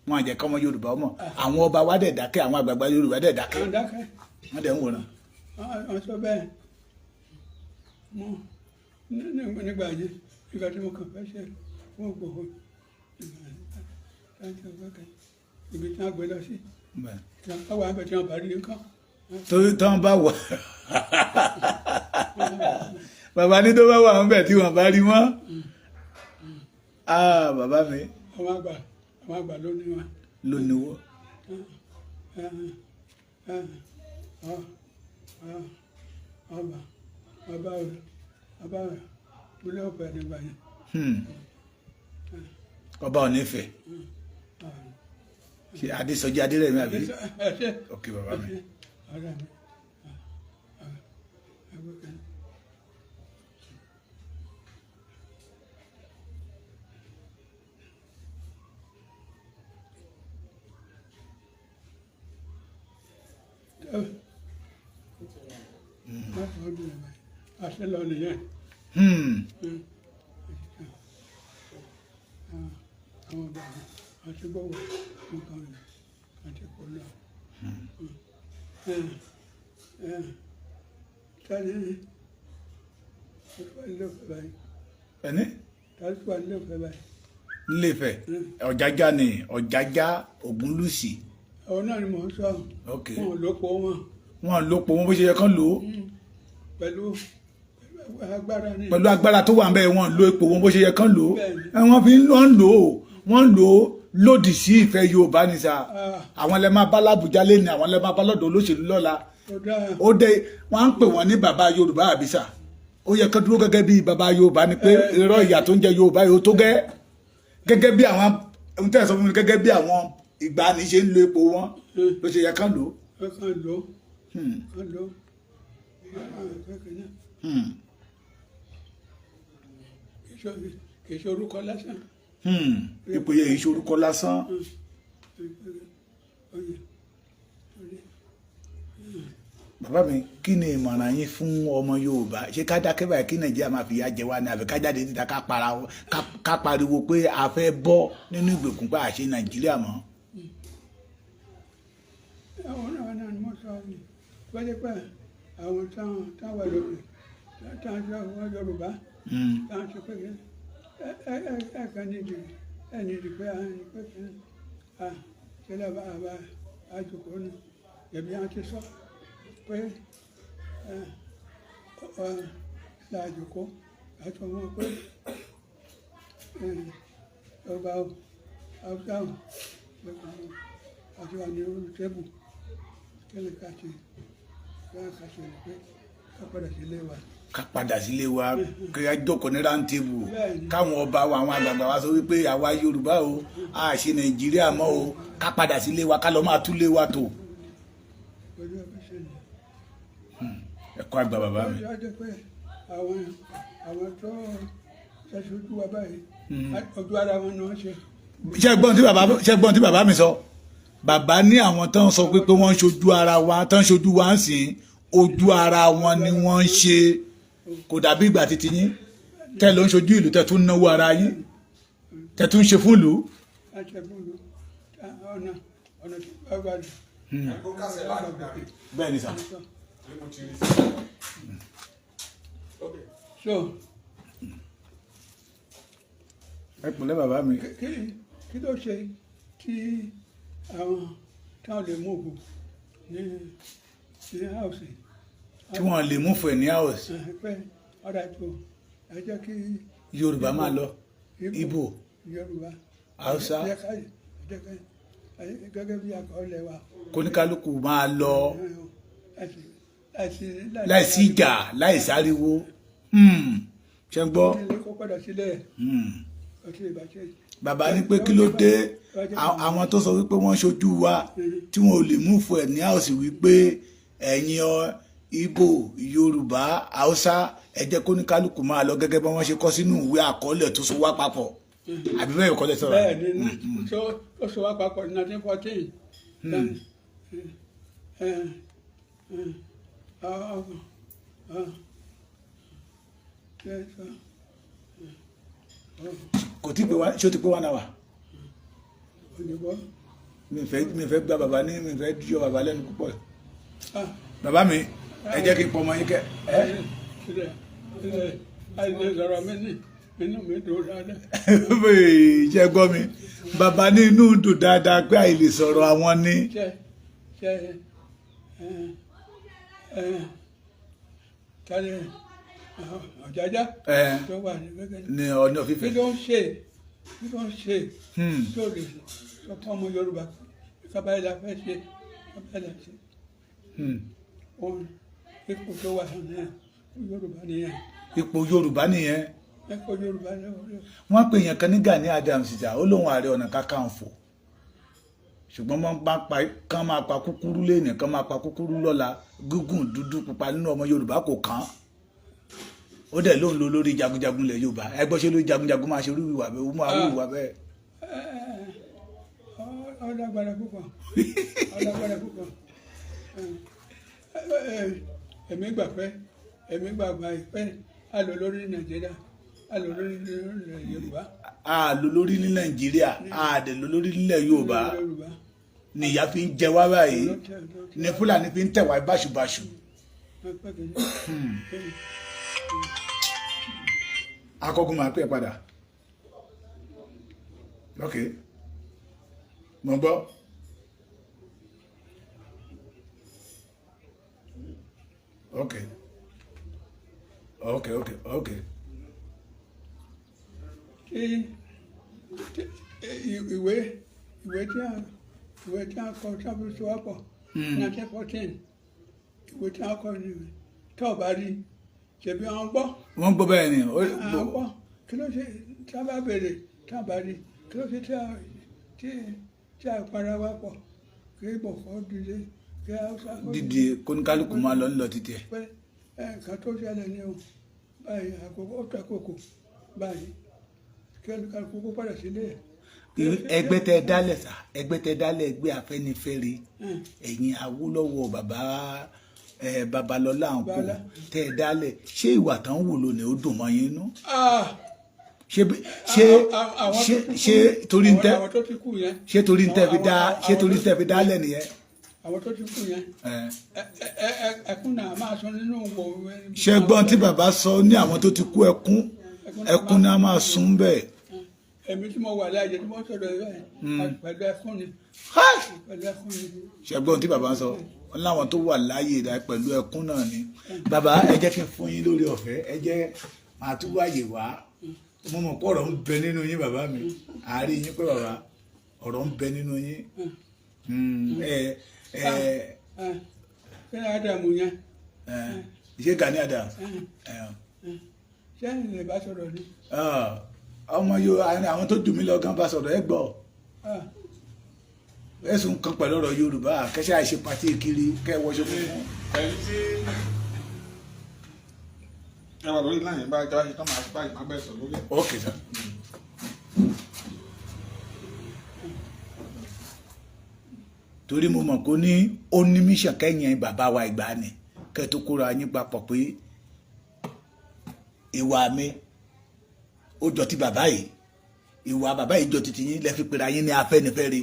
Speaker 1: wọn àjẹ́ kọ́mọ Yorùbá mọ̀. Àwọn ọba wa dẹ̀ dákẹ́, àwọn àgbààgbà Yorùbá dẹ̀ dákẹ́.
Speaker 3: Àwọn dákẹ́.
Speaker 1: Wọ́n dẹ̀ ń wòran.
Speaker 3: Wọ́n sọ bẹ́ẹ̀. Mo nígbà yẹn, nígbà tí mo kàn fẹ́ ṣe fún Ìgbòho, ibi tí wọ́n gbé lọ sí, tí wọ́n wà níbẹ̀, tí wọ́n bá rí nǹkan.
Speaker 1: Torí tán bá wà, bàbá ní tó bá wà ń bẹ̀ tí wọ́n bá rí wọ́n. Ah, bàbá mi.
Speaker 3: Àwọn àgbà ló ní wọn.
Speaker 1: Ló ní wọ́n.
Speaker 3: Ọba ilé ọ̀fẹ́ nígbà yẹn.
Speaker 1: Ọba Onífẹ̀, ṣe Adésọjí Adérẹ̀mí àbí?
Speaker 3: Ẹ ṣe.
Speaker 1: Ok, bàbá mi.
Speaker 3: Ọ̀rẹ́ mi. Ẹgbẹ́ kan. Má fọ́ ọdún yẹn báyìí. Àṣẹ lọ nìyẹn. Àwọn ọba àti gbọ́wọ́ nǹkan rẹ̀ àti kò lọ. Tani tó wà nílé ọ̀fẹ́ báyìí?
Speaker 1: Ẹni?
Speaker 3: Tani tó wà nílé ọ̀fẹ́ báyìí?
Speaker 1: Nílé-Ifẹ̀, Ọ̀jájá ni, Ọ̀jájá Ògúnlùsì.
Speaker 3: Àwọn náà ni mò ń sọ. Wọn ò lópo wọn.
Speaker 1: Wọn ló po wọn bó ṣe yẹ kán lò ó.
Speaker 3: Pẹ̀lú agbára ni.
Speaker 1: Pẹ̀lú agbára tó wà ń bẹ́ẹ̀, wọ́n lo ipò wọn bó ṣe yẹ kán lò ó.
Speaker 3: Bẹ́ẹ̀ni.
Speaker 1: Ẹ, wọ́n fi ń wọ́n ń lò ó, wọ́n ń lò ó lòdì sí ìfẹ́ Yorùbá ni sa. Àwọn lẹ máa bá l'Ábùjá lẹ́ni, àwọn lẹ máa bá lọ́dọ̀ olóṣèlú lọ́la.
Speaker 3: Ó dáa.
Speaker 1: Ó dé, wọ́n á ń pè wọ́n ní bàbá Yorùbá àbísà. Ó yẹ kó dúró gẹ́gẹ́ bí bàbá Yorùbá ni pé irọ́, ìyà tó ń jẹ Yorùbá yìí ó tó gẹ́. Gẹ́gẹ́ bí àwọn ohun tẹ́ ẹ̀ sọ fún mi, gẹ́gẹ́ bí àwọn ìgbàanì ṣe ń lo ipò wọn ló ṣe yẹ kán lò ó.
Speaker 3: Ó kàn lò ó. Kàn lò ó. Kì í ṣe orúkọ lásán.
Speaker 1: Ipò yẹ kì í ṣe orúkọ lásán.
Speaker 3: Oyè. Oyè.
Speaker 1: Bàbá mi, kí ni ìmọ̀ràn yín fún ọmọ Yorùbá? Ṣé ká dákẹ́ báyìí kí Nàìjíríà máa fìyà jẹ wá ní, àbí ká jáde títa ká pariwo pé a fẹ́ bọ́ nínú ìgbèkùn, pé àṣẹ Nàìjíríà mọ́?
Speaker 3: Àwọn náà ni mo sọ ni wọ́n jẹ́ pé àwọn táwọn wà lókè, táwọn ṣe wọ́n Yorùbá, táwọn ṣe pé ẹ ẹ ẹ ẹ kàn nídìí ẹ nídìí pé à ń pé kí à ṣe lè bá bá àjòkó ni ẹbí àwọn ti sọ pé ẹ ọ làjòkó àti ọmọ pé ẹ Yorùbá o, Haúsá o, pé àti wà ní orí table, kí ni ká ṣe? Kí ni ká ṣe ni pé ká padà sílé wa.
Speaker 1: Ká padà sílé wa, kí á jókòó ní round table.
Speaker 3: Bẹ́ẹ̀ni.
Speaker 1: Káwọn ọba wa, àwọn àgbààgbà wa sọ wípé àwa Yorùbá o, a ṣe Nàìjíríà mọ́ o, ká padà sílé wa, ká lọ máa túlé wa tò.
Speaker 3: Pẹ̀lú ẹbí ṣe ni.
Speaker 1: Ẹ̀kọ́ àgbà, bàbá mi.
Speaker 3: Ó jẹ́ pé àwọn tó ṣaṣojú wa báyìí, ojú ara wọn ni wọ́n ṣe.
Speaker 1: Ṣé gbọ́n tí bàbá mi sọ? Bàbá ní àwọn tó ń sọ pé wọ́n ń ṣojú ara wa, tó ń ṣojú wa ń sìn, ojú ara wọn ni wọ́n ń ṣe. Kò dàbí ìgbà títí yín tẹ́ ló ń ṣojú ìlú, tẹ́ tún náwó ara yín, tẹ́ tún ṣe fún ìlú.
Speaker 3: Láti ẹ̀fún lu ọ̀nà tí wọ́n gbà lù.
Speaker 2: Kó kásẹ̀ láti dàrí.
Speaker 1: Bẹ́ẹ̀ ni sà.
Speaker 2: Ní mo ti rí sí. Ok.
Speaker 3: So
Speaker 1: Ẹ pẹ̀lẹ́, bàbá mi.
Speaker 3: Kí ló ṣe tí àwọn táwọn lè mú ògùn ní house?
Speaker 1: Tí wọ́n lè mú fún ẹ̀ ní house.
Speaker 3: Pé ọ̀rọ̀ ètò ẹ jẹ́ kí
Speaker 1: Yorùbá máa lọ, Ìgbò,
Speaker 3: Yorùbá,
Speaker 1: Haúsá.
Speaker 3: ẹ jẹ́ ká gẹ́gẹ́ bí àkọọ́lẹ̀ wa.
Speaker 1: Kóníkálukú máa lọ.
Speaker 3: Láìsí
Speaker 1: Láìsí ìjà, láìsí ariwo. Ṣe ń gbọ́?
Speaker 3: Ilé kó padà sílẹ̀ ọtí ìbàjẹ́.
Speaker 1: Bàbá ní pé kí ló dé àwọn tó sọ wípé wọ́n ṣojú wa tí wọn ò lè mú fún ẹ̀ ní house, wípé ẹ̀yin ọ Ìgbò, Yorùbá, Haúsá, ẹ jẹ́ kóníkálukú máa lọ gẹ́gẹ́ bí wọ́n ṣe kọ sínú ìwé àkọọ́lẹ̀ tó so wá papọ̀. Àbí bẹ́ẹ̀ kọ́ lẹ sọ̀rọ̀?
Speaker 3: Bẹ́ẹ̀ ni, tó so wá papọ̀ ní 1914. Ọ ọ ṣe sọ.
Speaker 1: Kò tí pé wá. Ṣé ó ti pé 1 hour?
Speaker 3: Òyìnbó.
Speaker 1: Mi fẹ́ gba bàbá ní, mi fẹ́ yọ bàbá lẹ́nu púpọ̀.
Speaker 3: Ah.
Speaker 1: Bàbá mi, ẹ jẹ́ kí n pọ ọmọ yín kẹ́ ẹ.
Speaker 3: Ilẹ̀ ilẹ̀ àìlè sọ̀rọ̀ mi ní inú mi dùn dáadáa.
Speaker 1: Ṣe gbọ́ mi, bàbá ní inú dùn dáadáa pé àìlè sọ̀rọ̀ àwọn ní.
Speaker 3: Ṣe ẹ ẹ tani Ọ̀jájá
Speaker 1: ẹ
Speaker 3: tó wà ní gẹ́gẹ́
Speaker 1: ní Ọọ̀ni of
Speaker 3: kí
Speaker 1: Ifẹ̀.
Speaker 3: Ló ń ṣe? Kí ló ń ṣe tó lè sọ fún ọmọ Yorùbá kábàáyé la fẹ́ ṣe, kábàáyé la ṣe? Òun ipò tó wà nìyẹn, Yorùbá nìyẹn.
Speaker 1: Ipò Yorùbá nìyẹn.
Speaker 3: Ipò Yorùbá nìyẹn.
Speaker 1: Wọ́n pè yẹn kan ní Gani Adams jà, ó lóun Ààrẹ Ọ̀nà Kakanfò, ṣùgbọ́n wọ́n bá pa kán máa pa kúkúrú lẹ́nìí, kán máa pa kúkúrú lọ́la, gígùn, dúdú, pupa nínú ọmọ Yorùbá kò kàn án. Ó dẹ̀ lóun lo lórí jagunjagun lẹ̀ Yorùbá. Ẹ gbọ́, ṣe lórí jagunjagun máa ṣe irú ìwà bẹ́ẹ̀? Ó máa rú ìwà bẹ́ẹ̀?
Speaker 3: Ó lágbára púpọ̀, ó lágbára púpọ̀. Èmi gbà pé a lò lórí Nàìjíríà, a lò lórí Yorùbá.
Speaker 1: A lò lórí ní Nàìjíríà, a dẹ̀ lò lórí nílẹ̀ Yorùbá.
Speaker 3: Yorùbá.
Speaker 1: Ni ìyà fi ń jẹ wá báyìí, ní Fúlàní fi ń tẹ̀ wá báṣubàṣu.
Speaker 3: Báṣubàṣu.
Speaker 1: Akọgun, máa pè é padà. Ok, mo gbọ́. Ok.
Speaker 3: Tí ìwé tí a kọ sábẹ́ sọ́wọ́pọ̀ 1914, ìwé tí a kọ ní tó o bá rí, ṣebí wọn gbọ́.
Speaker 1: Wọ́n gbọ́, bẹ́ẹ̀ ni.
Speaker 3: Àwọn gbọ́. Kí ló ṣe tí a bá béèrè, tí a bá rí, kí ló ṣe tí a para wa pọ̀, kí Ìgbò kó dìde, kí Haúsá kó
Speaker 1: dìde, kóníkálukú máa lọ nílọ títí ẹ̀.
Speaker 3: Pé ẹ nǹkan tó ṣẹlẹ̀ ní o báyìí, àkókò ó tó àkókò báyìí kí olúkálukú kó padà sílé ẹ̀.
Speaker 1: Ẹgbẹ́ tẹ dálẹ̀ sà, ẹgbẹ́ tẹ dálẹ̀, ẹgbẹ́ Afẹ́nifẹ́re, ẹ̀yin Awólọ́wọ̀, bàbá ẹ Babalọ́lá àǹkó
Speaker 3: Bala.
Speaker 1: tẹ dálẹ̀, ṣé ìwà tán wù lónìí ó dùn mọ́ yín nú?
Speaker 3: Ah!
Speaker 1: Ṣé ṣé
Speaker 3: Àwọn
Speaker 1: ṣé
Speaker 3: tó ti kú-
Speaker 1: ṣé torí ń tẹ
Speaker 3: àwọn tó ti kú yẹn.
Speaker 1: Ṣé torí ń tẹ fi dá ṣé torí ń tẹ fi dálẹ̀ nìyẹn?
Speaker 3: Àwọn tó ti kú yẹn,
Speaker 1: Ẹ.
Speaker 3: ẹkún náà máa sọ nínú wo.
Speaker 1: Ṣé gbọ́n tí bàbá sọ ní àwọn tó ti kú, ẹkún ẹkún náà máa sun bẹ́ẹ̀.
Speaker 3: Èmi tí mo wà láàyè tí mo sọ̀rọ̀ ẹ bẹ́ẹ̀, pẹ̀lú ẹkún ni, pẹ̀lú ẹkún ni.
Speaker 1: Ṣé gbọ́n tí bàbá sọ? Wọn láwọn tó wà láàyè dá, pẹ̀lú ẹkún náà ni. Bàbá, ẹ jẹ́ kí n fún yín lórí ọ̀fẹ́, ẹ jẹ́ màá tún wáyè wá. Mo mọ̀ pé ọ̀rọ̀ ń bẹ nínú yín, bàbá mi. Àárín yín pé bàbá, ọ̀rọ̀ ń bẹ nínú yín. Ẹ ẹ
Speaker 3: Kí ni Ádámù yẹn?
Speaker 1: Ẹ ṣé Gani Adams? Ẹ.
Speaker 3: Ṣé ẹ̀yin lè bá sọ̀rọ̀ ni?
Speaker 1: Ah, ọmọ yóò àwọn tó jù mí lọ gan bá sọ̀rọ̀, ẹ gbọ́. Ẹ̀sùn kan pẹ̀lú ọ̀rọ̀ Yorùbá, kẹ́sẹ́ àìṣe pàtí kiri kẹ́ ẹ wọṣọ funfun.
Speaker 2: Ẹ̀yin tí ẹ wà lórí láyìn bá jáwé ṣe tán, máa báyìí máa bẹ́ẹ̀ sọ lórí ẹ̀.
Speaker 1: Ok sir. Torí mo mọ̀ kó ní ó ní mission kẹ́yìn bàbá wa ìgbà ni kẹ́ tó kóra yín papọ̀ pé ìwà mi ó jọ ti bàbá yìí, ìwà bàbá yìí jọ ti ti yín, lẹ́ fi pera yín ní Afẹ́nifẹ́re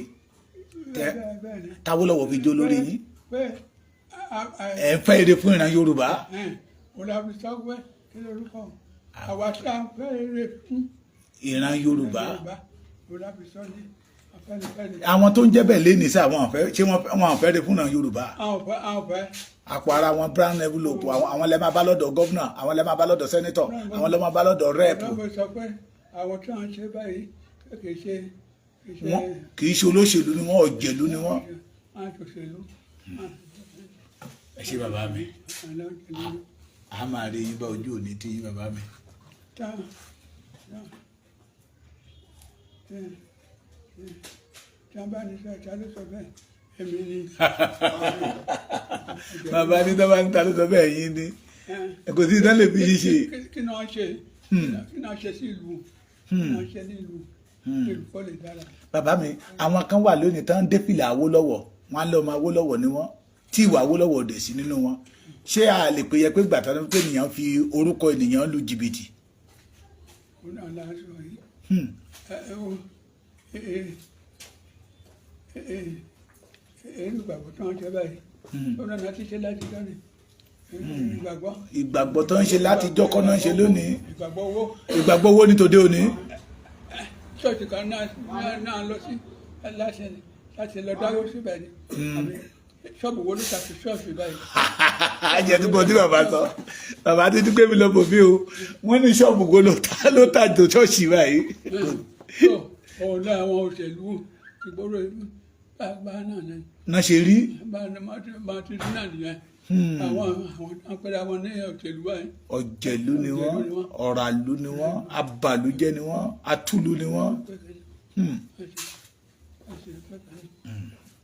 Speaker 1: tẹ
Speaker 3: Bẹ́ẹ̀ ni.
Speaker 1: táwọ́lọ́wọ́ fi jó lórí yín.
Speaker 3: Bẹ́ẹ̀.
Speaker 1: Ẹ̀ ń fẹ́ ire fún ìran Yorùbá.
Speaker 3: Mo la fi sọ pé kí lórúkọ àwa tá a fẹ́ rere fún
Speaker 1: ìran Yorùbá.
Speaker 3: Mo la fi sọ ní Afẹ́nifẹ́re.
Speaker 1: Àwọn tó ń jẹ́ bẹ́ẹ̀ lé ní sí àwọn àfẹ́ ṣé wọ́n àfẹ́ ire fún ìran Yorùbá?
Speaker 3: Àwọn fẹ́, àwọn fẹ́.
Speaker 1: Àpò ara wọn, brown envelope, àwọn lè máa bá lọ́dọ̀ governor, àwọn lè máa bá lọ́dọ̀ senator, àwọn lè máa bá lọ́dọ̀ rep.
Speaker 3: Wọ́n fi sọ pé àwọn tí wọ́n ń ṣe báyìí kì í ṣe kì í ṣe.
Speaker 1: Wọn kì í ṣe olóṣèlú ni wọ́n, ọ̀jẹ̀lú ni wọ́n.
Speaker 3: Àwọn òṣèlú.
Speaker 1: Ẹ ṣé bàbá mi.
Speaker 3: Àwọn òṣèlú.
Speaker 1: A máa rí yín bá, ojú òní tí yín, bàbá mi.
Speaker 3: Tá tá tí tí wọ́n bá ní sọ, ta ló sọ bẹ́ẹ̀? Èmi ni.
Speaker 1: Bàbá ní tọ́ bá ní ta ló sọ bẹ́ẹ̀, yín ni, kò sí ìdán lè fi yín ṣe.
Speaker 3: Kí ni wọ́n ṣe? Kí ni wọ́n ṣe sí ìlú? Kí ni wọ́n ṣe ní ìlú? Ìlú kọ́ lè dára.
Speaker 1: Bàbá mi, àwọn kan wà lónìí tán dé fìlà Awólọ́wọ̀, wọn á lọ ọmọ Awólọ́wọ̀ ni wọ́n. Tí ìwà Awólọ́wọ̀ dẹ̀ sí nínú wọn, ṣé a lè pè yẹ pé gbàtà pé ènìyàn fi orúkọ ènìyàn lu jìbìtì?
Speaker 3: Òun náà la sọ yìí. Ẹ ẹ o ẹ ẹ ẹ ẹ ẹ ìgbàgbọ́ tó ń ṣe báyìí, ó náà ti ṣe láti lónìí, ìgbàgbọ́.
Speaker 1: Ìgbàgbọ́ tó ń ṣe láti jọ́kọ́ náà ń ṣe lónìí.
Speaker 3: Ìgbàgbọ́ owó.
Speaker 1: Ìgbàgbọ́ owó ní tòde òní.
Speaker 3: Ṣọ́ọ̀ṣì kan náà náà lọ sí láti lọ dáwó síbẹ̀ ni, àbí ṣọ́ọ̀bù wo ló ta sí ṣọ́ọ̀ṣì báyìí?
Speaker 1: Ajẹ́ tó gbọ́ tí bàbá sọ. Bàbá tó dúpẹ́ mi lọ bò mí o. Wọ́n ní ṣọ́ọ̀bù wo ló ta tó ṣọ́ọ̀ṣì báyìí?
Speaker 3: Tó òun náà, àwọn òṣèlú ìgboro ìlú bá náà ni.
Speaker 1: Náà ṣe rí.
Speaker 3: Bá bá ti rí náà nìyẹn. Àwọn àpẹẹrẹ àwọn ní òṣèlú báyìí.
Speaker 1: Ọ̀jẹ̀lú ni wọ́n.
Speaker 3: Ọ̀jẹ̀lú ni wọ́n.
Speaker 1: Ọ̀ràlú ni wọ́n, abàlújẹ́ ni wọ́n, atúlù ni wọ́n.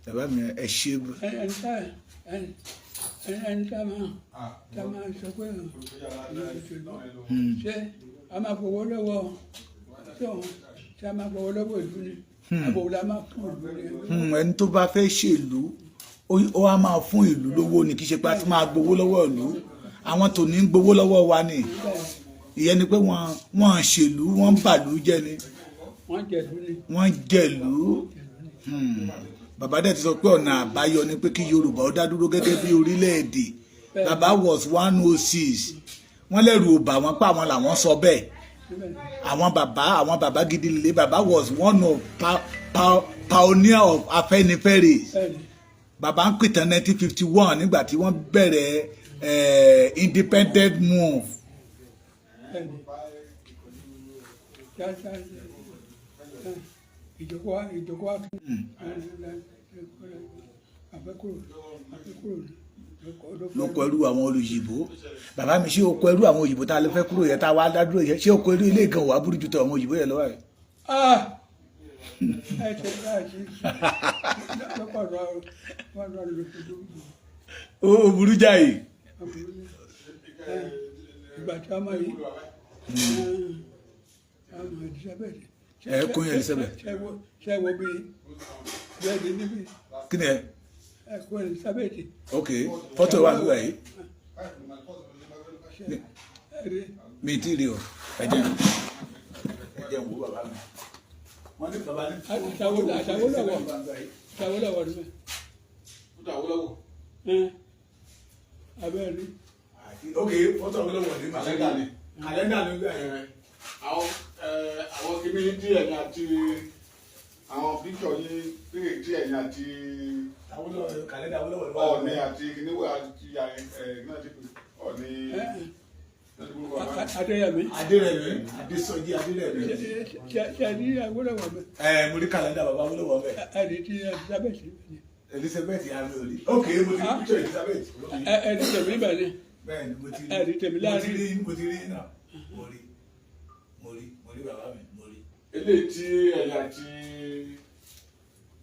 Speaker 1: Bàbá mi, ẹ ṣe.
Speaker 3: Ẹni tá máa sọ pé òṣèlú, ṣé a máa fowó lọ́wọ́, ṣé a máa fowó lọ́wọ́ ìlú ni, àbò la máa fún ìlú ni?
Speaker 1: Ẹni tó bá fẹ́ ṣèlú, ó wá máa fún ìlú lówó ni, kì í ṣe pé a ti máa gbowó lọ́wọ́ ìlú. Àwọn tò ní gbowó lọ́wọ́ wa ni. Ìyẹn ni pé wọ́n ṣèlú, wọ́n ń bàlú jẹ́ ni.
Speaker 3: Wọ́n jẹ̀lú ni.
Speaker 1: Wọ́n jẹ̀lú. Bàbá dẹ̀ ti sọ pé ọ̀nà àbáyọ ni pé kí Yorùbá ó dá dúró gẹ́gẹ́ bí orílẹ̀-èdè. Bàbá was 106. Wọ́n lẹ́rù ò bà wọ́n pa àwọn làwọn sọ bẹ́ẹ̀. Àwọn bàbá gidi lè. Bàbá was one of pioneer of Afẹ́nifẹ́re. Bàbá ń pìtàn 1951 nígbà tí wọ́n bẹ̀rẹ̀ independent move.
Speaker 3: Bẹ́ẹ̀ni, ṣá ìjókòó wa àfẹ́kúrò
Speaker 1: Lóko ẹrú àwọn olùyìnbó. Bàbá mi, ṣé oko ẹrú àwọn òyìnbó tá a lè fẹ́ kúrò yẹn, tá a wá dá dúró yẹn, ṣé oko ẹrú ilé ìgan wà burú ju tó àwọn òyìnbó yẹn lọ́wọ́ yẹn?
Speaker 3: Ah, ẹ ṣe báyìí lọ́pọ̀ ọ̀rọ̀ wọn lọ lòdì.
Speaker 1: Ó burú jáì.
Speaker 3: Ìgbà tí a máa yí ọmọ Elizabeth.
Speaker 1: Ẹ, Queen Elizabeth.
Speaker 3: Ṣe wo bí bẹ́ẹ̀ni níbi?
Speaker 1: Kí ni ẹ?
Speaker 3: Ẹ, Queen Elizabeth.
Speaker 1: Ok, fọ́tò wà nígbà yìí.
Speaker 3: Ṣe ẹ rí?
Speaker 1: Mi ì tí ì rí o. Ẹ jẹ́ n wo bàbá mi. Wọ́n ní bàbá ní.
Speaker 3: Àtàwọlọ́wọ́ ni mẹ́ abẹ́rẹ́ rí.
Speaker 1: Ok, fọ́tò Awólọ́wọ̀ ní kàlẹ́ndà ni, kàlẹ́ndà ni nígbà yẹn.
Speaker 2: Àwọn kìíní díẹ̀ ní àti àwọn píkọ̀ yín díẹ̀ ní àti
Speaker 1: Awólọ́wọ̀, kàlẹ́ndà Awólọ́wọ̀ ló wà.
Speaker 2: Ọ̀ọ̀ni àti kìíní wà àti ẹ̀ náà ti pè Ọ̀ọ̀ni.
Speaker 3: Adéyẹmí.
Speaker 1: Adérẹ̀mí, Adésọjí Adérẹ̀mí.
Speaker 3: Ṣe rí Awólọ́wọ̀ mẹ́?
Speaker 1: Ẹ, mo rí kàlẹ́ndà bàbá Awólọ́wọ̀ bẹ́ẹ̀.
Speaker 3: Ẹ rí ti Elizabeth ni?
Speaker 1: Elizabeth yà mí ò rí. Ok, mo ti rí picture Elizabeth.
Speaker 3: Ẹ rí tèmi bẹ́ẹ̀ ni.
Speaker 1: Bẹ́ẹ̀ ni, mo ti rí.
Speaker 3: Ẹ rí tèmi
Speaker 1: Mo ti
Speaker 3: láàrin.
Speaker 1: rí, mo ti rí náà. Mo rí, mo rí, mo rí bàbá mi, mo rí.
Speaker 2: Eléyìí tí ẹ̀yà àti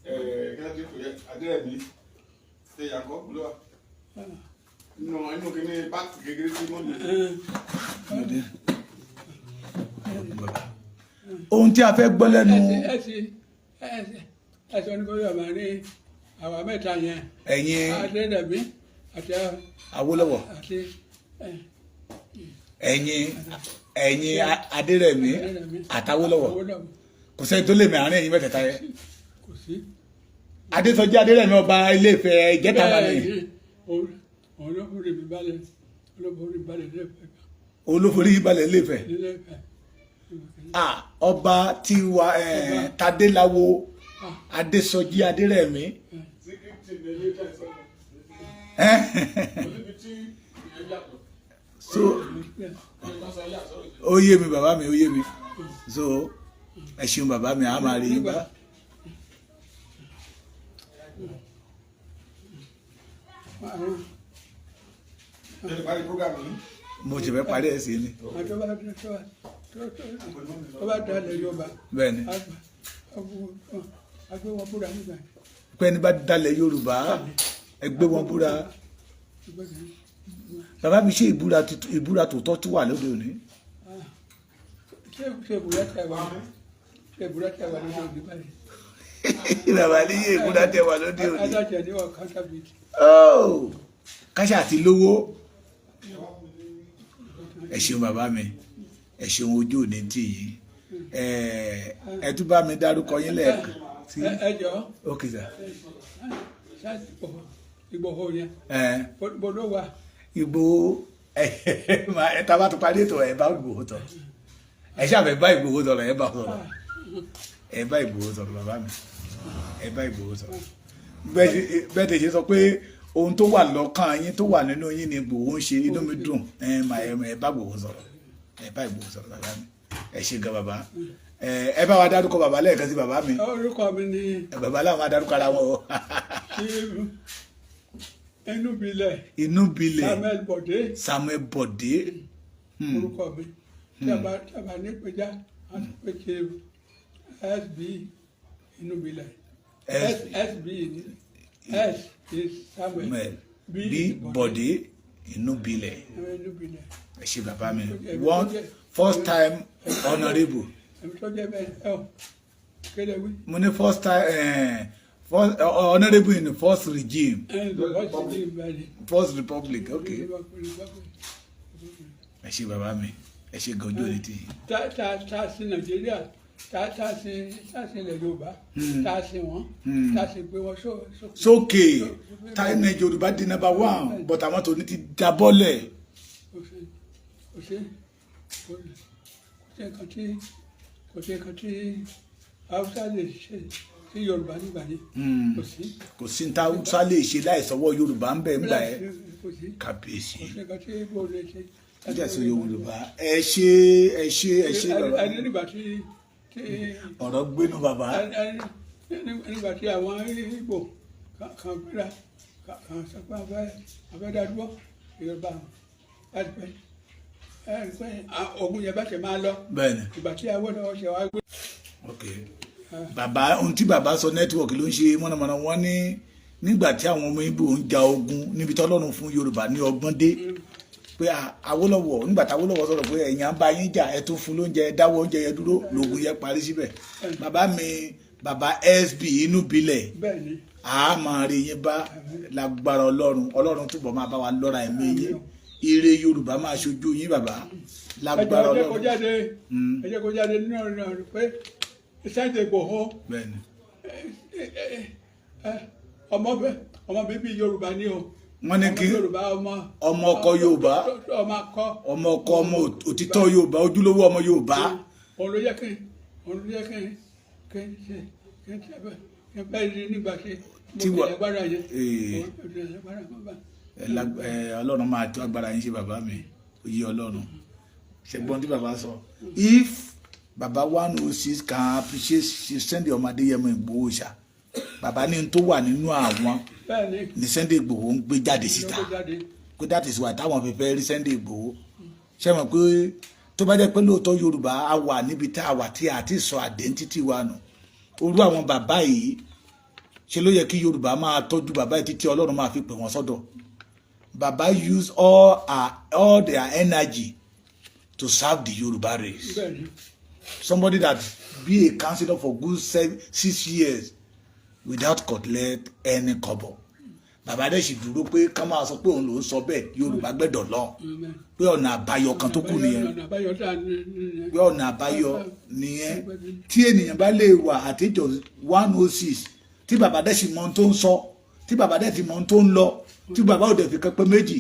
Speaker 2: ẹ̀ kí ló ti pè é, Adérẹ̀mí ṣe yàgò ló wà nínú kìíní páàkì kékeré tí wọ́n lò.
Speaker 1: Mo dé. Bàbá. Ohun tí a fẹ́ gbọ́ lẹ́nu
Speaker 3: Ẹ sì ní kó yọ̀ máa ní àwa mẹ́ta yẹn.
Speaker 1: Ẹ̀yin.
Speaker 3: Adéyẹmí àti
Speaker 1: Awólọ́wọ̀.
Speaker 3: Àti
Speaker 1: Ẹ̀yin Adérẹ̀mí àtAwólọ́wọ̀.
Speaker 3: Awólọ́wọ̀.
Speaker 1: Kò sẹ́ni tó lè mẹ àárín ẹ̀yin mẹ́tẹ̀ẹ̀ta yẹn.
Speaker 3: Kò sí.
Speaker 1: Adésọjí Adérẹ̀mí, ọba Ilé-Ifẹ̀ ìjẹta bá ní.
Speaker 3: Bẹ́ẹ̀ ni, òun ló forí mi balẹ̀, ló forí mi balẹ̀ nílé-Ifẹ̀.
Speaker 1: Olóforí balẹ̀ Ilé-Ifẹ̀.
Speaker 3: Nílé-Ifẹ̀.
Speaker 1: Ah, ọba tiwa Tadéláwo Adésọjí Adérẹ̀mí.
Speaker 2: Síkírìtì ní ilé tẹ̀sán níbi tí ìyẹn yàtọ̀.
Speaker 1: So ó yé mi, bàbá mi, ó yé mi. So ẹ ṣeun, bàbá mi, a máa rí yín bá.
Speaker 3: Àwọn
Speaker 2: Ẹ lè parí program yìí.
Speaker 1: Mo ti fẹ́ parí ẹ̀ sí ni.
Speaker 3: Àwọn tó bá dalẹ̀ Yorùbá,
Speaker 1: Bẹ́ẹ̀ ni.
Speaker 3: a gbé wọn búra nígbà yẹn.
Speaker 1: Pé ẹni bá dalẹ̀ Yorùbá, ẹ gbé wọn búra. Bàbá mi, ṣe ìbúra tòótọ́ tó wà lóde òní?
Speaker 3: Ṣé ìbúra tẹ wà, ṣé ìbúra tẹ wà lóde òní báyìí?
Speaker 1: Bàbá níyì èkúdá tẹ wà lóde òní.
Speaker 3: Adájọ́ ni wọ́n counterfeit.
Speaker 1: Oh, káṣá àti lówó. Ẹ ṣeun bàbá mi, ẹ ṣeun, ojú òní tì yín. Ẹ tún bá mi dárúkọ yín lẹ́ẹ̀kan sí.
Speaker 3: Ẹ jọ.
Speaker 1: Ok sir.
Speaker 3: Ṣáà Ìgbòho yẹn, bó ló wà?
Speaker 1: Ìgbòho, ẹ tá a bá tún parí ètò, ẹ bá Ìgbòho sọ̀rọ̀. Ẹ ṣàfẹ́ bá Ìgbòho sọ̀rọ̀, ẹ bá sọ̀rọ̀, ẹ bá Ìgbòho sọ̀rọ̀. Bàbá mi, ẹ bá Ìgbòho sọ̀rọ̀. Bẹ́ẹ̀ tẹ̀ ṣe sọ pé ohun tó wà lọ́kàn yín, tó wà nínú yín ni Ìgbòho ń ṣe, inú mi dùn. Ẹ mà ẹ bá Ìgbòho sọ̀rọ̀, ẹ bá Ìgbòho sọ̀rọ̀. Bàbá mi, ẹ ṣe gan bàbá. Ẹ bá wa dárúkọ bàbá lẹ́ẹ̀kan sí, bàbá mi.
Speaker 3: Orúkọ mi ni
Speaker 1: Bàbá làwọn máa dárúkọ ara wọn o.
Speaker 3: Inúbilẹ̀.
Speaker 1: Inú bilẹ̀.
Speaker 3: Samuel Bọ̀dé.
Speaker 1: Samuel Bọ̀dé.
Speaker 3: Orúkọ mi tí a bá ní péjá, a ti pé Chief SB Inúbilẹ̀. S SB ni, S is Samuel,
Speaker 1: B Bọ̀dé inú bilẹ̀.
Speaker 3: Inúbilẹ̀.
Speaker 1: Ẹ ṣe bàbá mi, one first time honourable.
Speaker 3: Ẹ̀mí tó jẹ́ bẹ́ẹ̀ ẹ̀ ọ́ kéde wí.
Speaker 1: Mo ní first time first honourable in the first regime.
Speaker 3: Ẹ̀ ń lọ sí ìbẹ̀rẹ̀.
Speaker 1: First Republic, ok. Ẹ ṣe bàbá mi, ẹ ṣe gan, ojú òní tì yín.
Speaker 3: Tá tá tá sí Nàìjíríà, tá tá sí, tá sí ilẹ̀ Yorùbá, tá sí wọn, tá sí pé wọn sókè.
Speaker 1: Sókè táyé ní Yorùbá di number one, but àwọn tòní ti jábọ́lẹ̀.
Speaker 3: Kò sí nǹkan tí Haúsá lè ṣe sí Yorùbá nígbà yẹn, kò sí.
Speaker 1: Kò sí ní táwùsá lè ṣe láì sọwọ́ Yorùbá ń bẹ̀ ń gbà ẹ́.
Speaker 3: Kò sí.
Speaker 1: Kàbíyèsí.
Speaker 3: Kò sí nǹkan tí Ìgbò lè ṣe.
Speaker 1: Ẹ jẹ́ Yorùbá. Ẹ ṣe, ẹ ṣe, ẹ ṣe bàbá.
Speaker 3: Ẹni nígbà tí
Speaker 1: Ọ̀rọ̀ gbénu bàbá.
Speaker 3: Ẹni nígbà tí àwọn Ìgbò kan gbéra kan sọ pé àwọn fẹ́ dá dúró Yorùbá láti pẹ́ ẹ pé ogun yẹn bá ṣe máa lọ.
Speaker 1: Bẹ́ẹ̀ni.
Speaker 3: Ìgbà tí Awólọ́wọ̀ ṣe wá gbé.
Speaker 1: Ok bàbá, ohun tí bàbá sọ, network ló ń ṣe mọ̀nàmọ́ná. Wọ́n ní nígbà tí àwọn ọmọ Ìgbò ń ja ogun níbi tọ́lọ́run fún Yorùbá ní ọgbọ́n dé pé Awólọ́wọ̀, nígbà tí Awólọ́wọ̀ sọ̀rọ̀ pé ẹ̀yàn ń bá yín jà, ẹ tún fún lóúnjẹ, ẹ dáwọ́ oúnjẹ yẹn dúró, lóògùn yẹn parí síbẹ̀. Bàbá mi, bàbá SB inú bilẹ̀.
Speaker 3: Bẹ́ẹ̀ni.
Speaker 1: A máa rí yín bá lágbára Ọlọ́run. Ọlọ́run túbọ̀ máa bá wa lọ́ra ẹ̀mí yín. Ire Yorùbá máa ṣojú yín, bàbá, lágbára
Speaker 3: Ẹ jẹ́ kó
Speaker 1: Ọlọ́run.
Speaker 3: jáde, ẹ jẹ́ kó jáde nínú ọ̀rọ̀ rẹ̀ pé Sunday Igboho, ọmọ bíbí Yorùbá ni o.
Speaker 1: Wọ́n ní
Speaker 3: Ọmọ
Speaker 1: kí
Speaker 3: Yorùbá, ọmọ
Speaker 1: ọmọ ọkọ Yorùbá.
Speaker 3: Ọmọ akọ.
Speaker 1: Ọmọ ọkọ, ọmọ òtítọ́ Yorùbá, ojúlówó ọmọ Yorùbá.
Speaker 3: Òun ló yẹ kí n ṣe kí n ṣe bẹ́ẹ̀ kí n bẹ́ẹ̀ rí nígbà tí mo
Speaker 1: Tí
Speaker 3: ti agbára yẹn.
Speaker 1: Ee.
Speaker 3: Òun ló ti agbára kan bá.
Speaker 1: Ẹ Ọlọ́run máa tó agbára yín ṣe, bàbá mi. Ó yé Ọlọ́run. Ṣẹgbọn tí bàbá sọ, if bàbá 106 can appreciate Sunday ọmọ Adéyẹmọ Ìgbòho ṣá, bàbá ní n tó wà nínú àwọn ní Sunday Ìgbòho ń gbé jáde síta.
Speaker 3: Ló gbé jáde.
Speaker 1: Pé that is why táwọn fi fẹ́ rí Sunday Ìgbòho. Ṣé mọ̀ pé tó bá jẹ́ pé lóòótọ́ Yorùbá á wà níbi tá a wà tí a ti sọ identity wa nù, orú àwọn bàbá yìí, ṣe ló yẹ kí Yorùbá máa tọ́jú bàbá yìí títí Ọlọ́run máa fi pè wọ́n sọ́dọ̀. Bàbá use all their energy to serve the Yorùbá race. Somebody that be a councillor for good 6 years without collect any kobo, bàbá dẹ̀ sì dúró pé ká máa sọ pé òun ló ń sọ bẹ́ẹ̀, Yorùbá gbẹ́dọ̀ lọ, pé ọ̀nà àbáyọ kan tó kù nìyẹn.
Speaker 3: Ọ̀nà àbáyọ tá a ní nìyẹn.
Speaker 1: Pé ọ̀nà àbáyọ nìyẹn. Tí ènìyàn bá lè wà at age of 106, tí bàbá dẹ̀ sì mọ ohun tó ń sọ, tí bàbá dẹ̀ sì mọ ohun tó ń lọ, tí bàbá ò dẹ̀ fi kan pé méjì,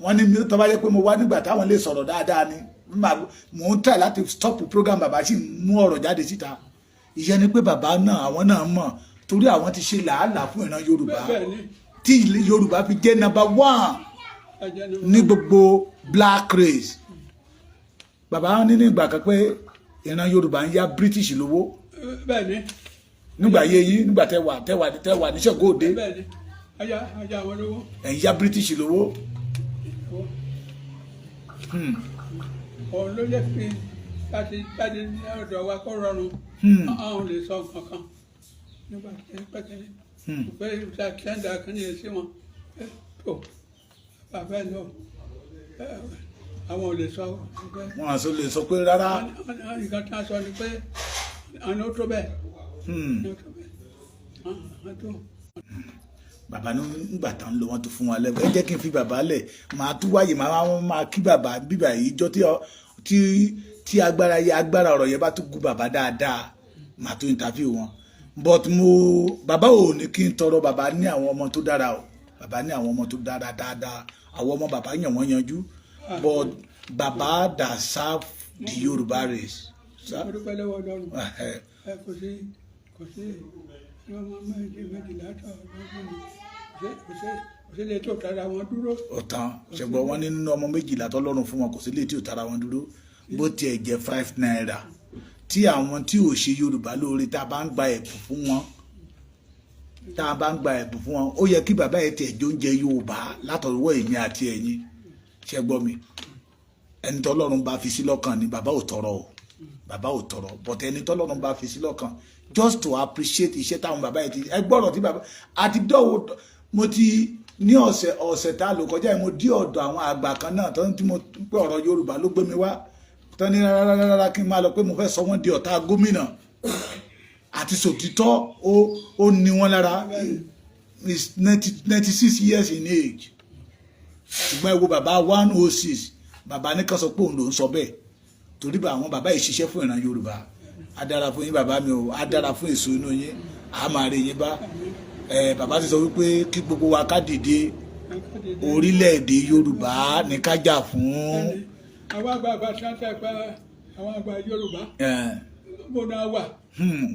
Speaker 1: wọ́n ní tó bá jẹ́ pé mo wá nígbà táwọn lè sọ̀rọ̀ dáadáa ni, mò ń try láti stop program, bàbá sì mú ọ̀rọ̀ jáde síta. Ìyẹn ni pé bàbá náà, àwọn náà mọ̀, torí àwọn ti ṣe làálàá fún ìran Yorùbá tí ilẹ̀ Yorùbá fi jẹ́ number one
Speaker 3: Ẹ̀jẹ̀ ni
Speaker 1: ní gbogbo black race. Bàbá ní nígbà kan pé ìran Yorùbá ń yá British lówó. Nígbà yé yín, nígbà tẹwà ní Ṣàngó Òde.
Speaker 3: Bẹ́ẹ̀ni, ajá àwọn lówó.
Speaker 1: Ẹ̀ ń yá British lówó.
Speaker 3: Òun ló jẹ́ kí láti jáde ní ọ̀dọ̀ wa kó rọrùn. Àwọn lè sọ nǹkan kan nígbà tí pẹ́kẹ́lẹ́ pé sẹ́ńdà kan yẹn sí wọn pé tó bàbá ẹ̀ lọ, àwọn ò lè sọ pé
Speaker 1: Wọn àṣọ lè sọ pé rárá.
Speaker 3: Nǹkan tí wọ́n sọ ni pé àwọn ó tó bẹ́ẹ̀. Ó tó bẹ́ẹ̀. Wọ́n tó
Speaker 1: Bàbá nígbà tán ń lọ, wọ́n tún fún wa lẹ́bùn. Ẹ jẹ́ kí n fi bàbá lẹ̀, màá tún wáyè, màá máa kí bàbá bíbà yìí jọ tí agbára yẹ, agbára ọ̀rọ̀ yẹn bá tún gún bàbá dáadáa, màá tún interview wọn. But mo bàbá ò ní kí n tọrọ. Bàbá ní àwọn ọmọ tó dára o, bàbá ní àwọn ọmọ tó dára dáadáa. Àwọn ọmọ bàbá yàn wọ́n yanjú, but bàbá that serve the Yorùbá race.
Speaker 3: Mo dúpẹ́ lọ́wọ́ Ọlọ́run. Ẹ kò sí ọmọ méjì méjìlá tó ọdún mi, kò sí lè tó tara wọn dúró.
Speaker 1: Ọ̀tàn ṣùgbọ́n wọ́n ní nínú ọmọ 12 tọ́lọ́run fún wọn, kò sí lè tí ò tara wọn dúró, bó tiẹ̀ jẹ́ ₦5 tí àwọn tí ò ṣe Yorùbá lóore, tá a bá ń gba ẹ̀bùn fún wọn, tá a bá ń gba ẹ̀bùn fún wọn, ó yẹ kí bàbá yẹn tiẹ̀ jó oúnjẹ Yorùbá látọwọ́ èmi àti ẹ̀yin. Ṣe gbọ́ mi? Ẹni tọ́lọ́run bá fi sí lọ́kàn ni. Bàbá ò tọrọ o, bàbá ò tọrọ, but ẹni tọ́lọ́run bá fi sí lọ́kàn, just to appreciate iṣẹ́ táwọn bàbá yẹn ti. Ẹ gbọ́rọ̀ tí bàbá àti dọ́wọ́. Mo ti ní ọ̀sẹ̀ ọ̀sẹ̀ tá a lò kọjá yìí, mo dí ọ̀dọ̀ àwọn àgbà kan náà tó ń tí mo pé ọ̀rọ̀ Yorùbá ló gbé mi wá, tó ní rárá rárá kí n máa lọ, pé mo fẹ́ sọ wọ́n di ọ̀tá gómìnà àti sòtítọ́. Ó ní wọn lára. Is 96 years in age, ṣùgbọ́n ẹ wo bàbá 106. Bàbá ní ká sọ pé òun ló ń sọ bẹ́ẹ̀, torí bá àwọn bàbá yìí ṣiṣẹ́ fún ìran Yorùbá. Á dára fún yín, bàbá mi o, á dára fún èso inú yín, á máa rí yín bá. Ẹ bàbá ti sọ wípé kí gbogbo wa ká dìde, orílẹ̀-èdè Yorùbá ní ká jà fún.
Speaker 3: Àwọn àgbààgbà sáńtà pé àwọn àgbà Yorùbá bó náà wà.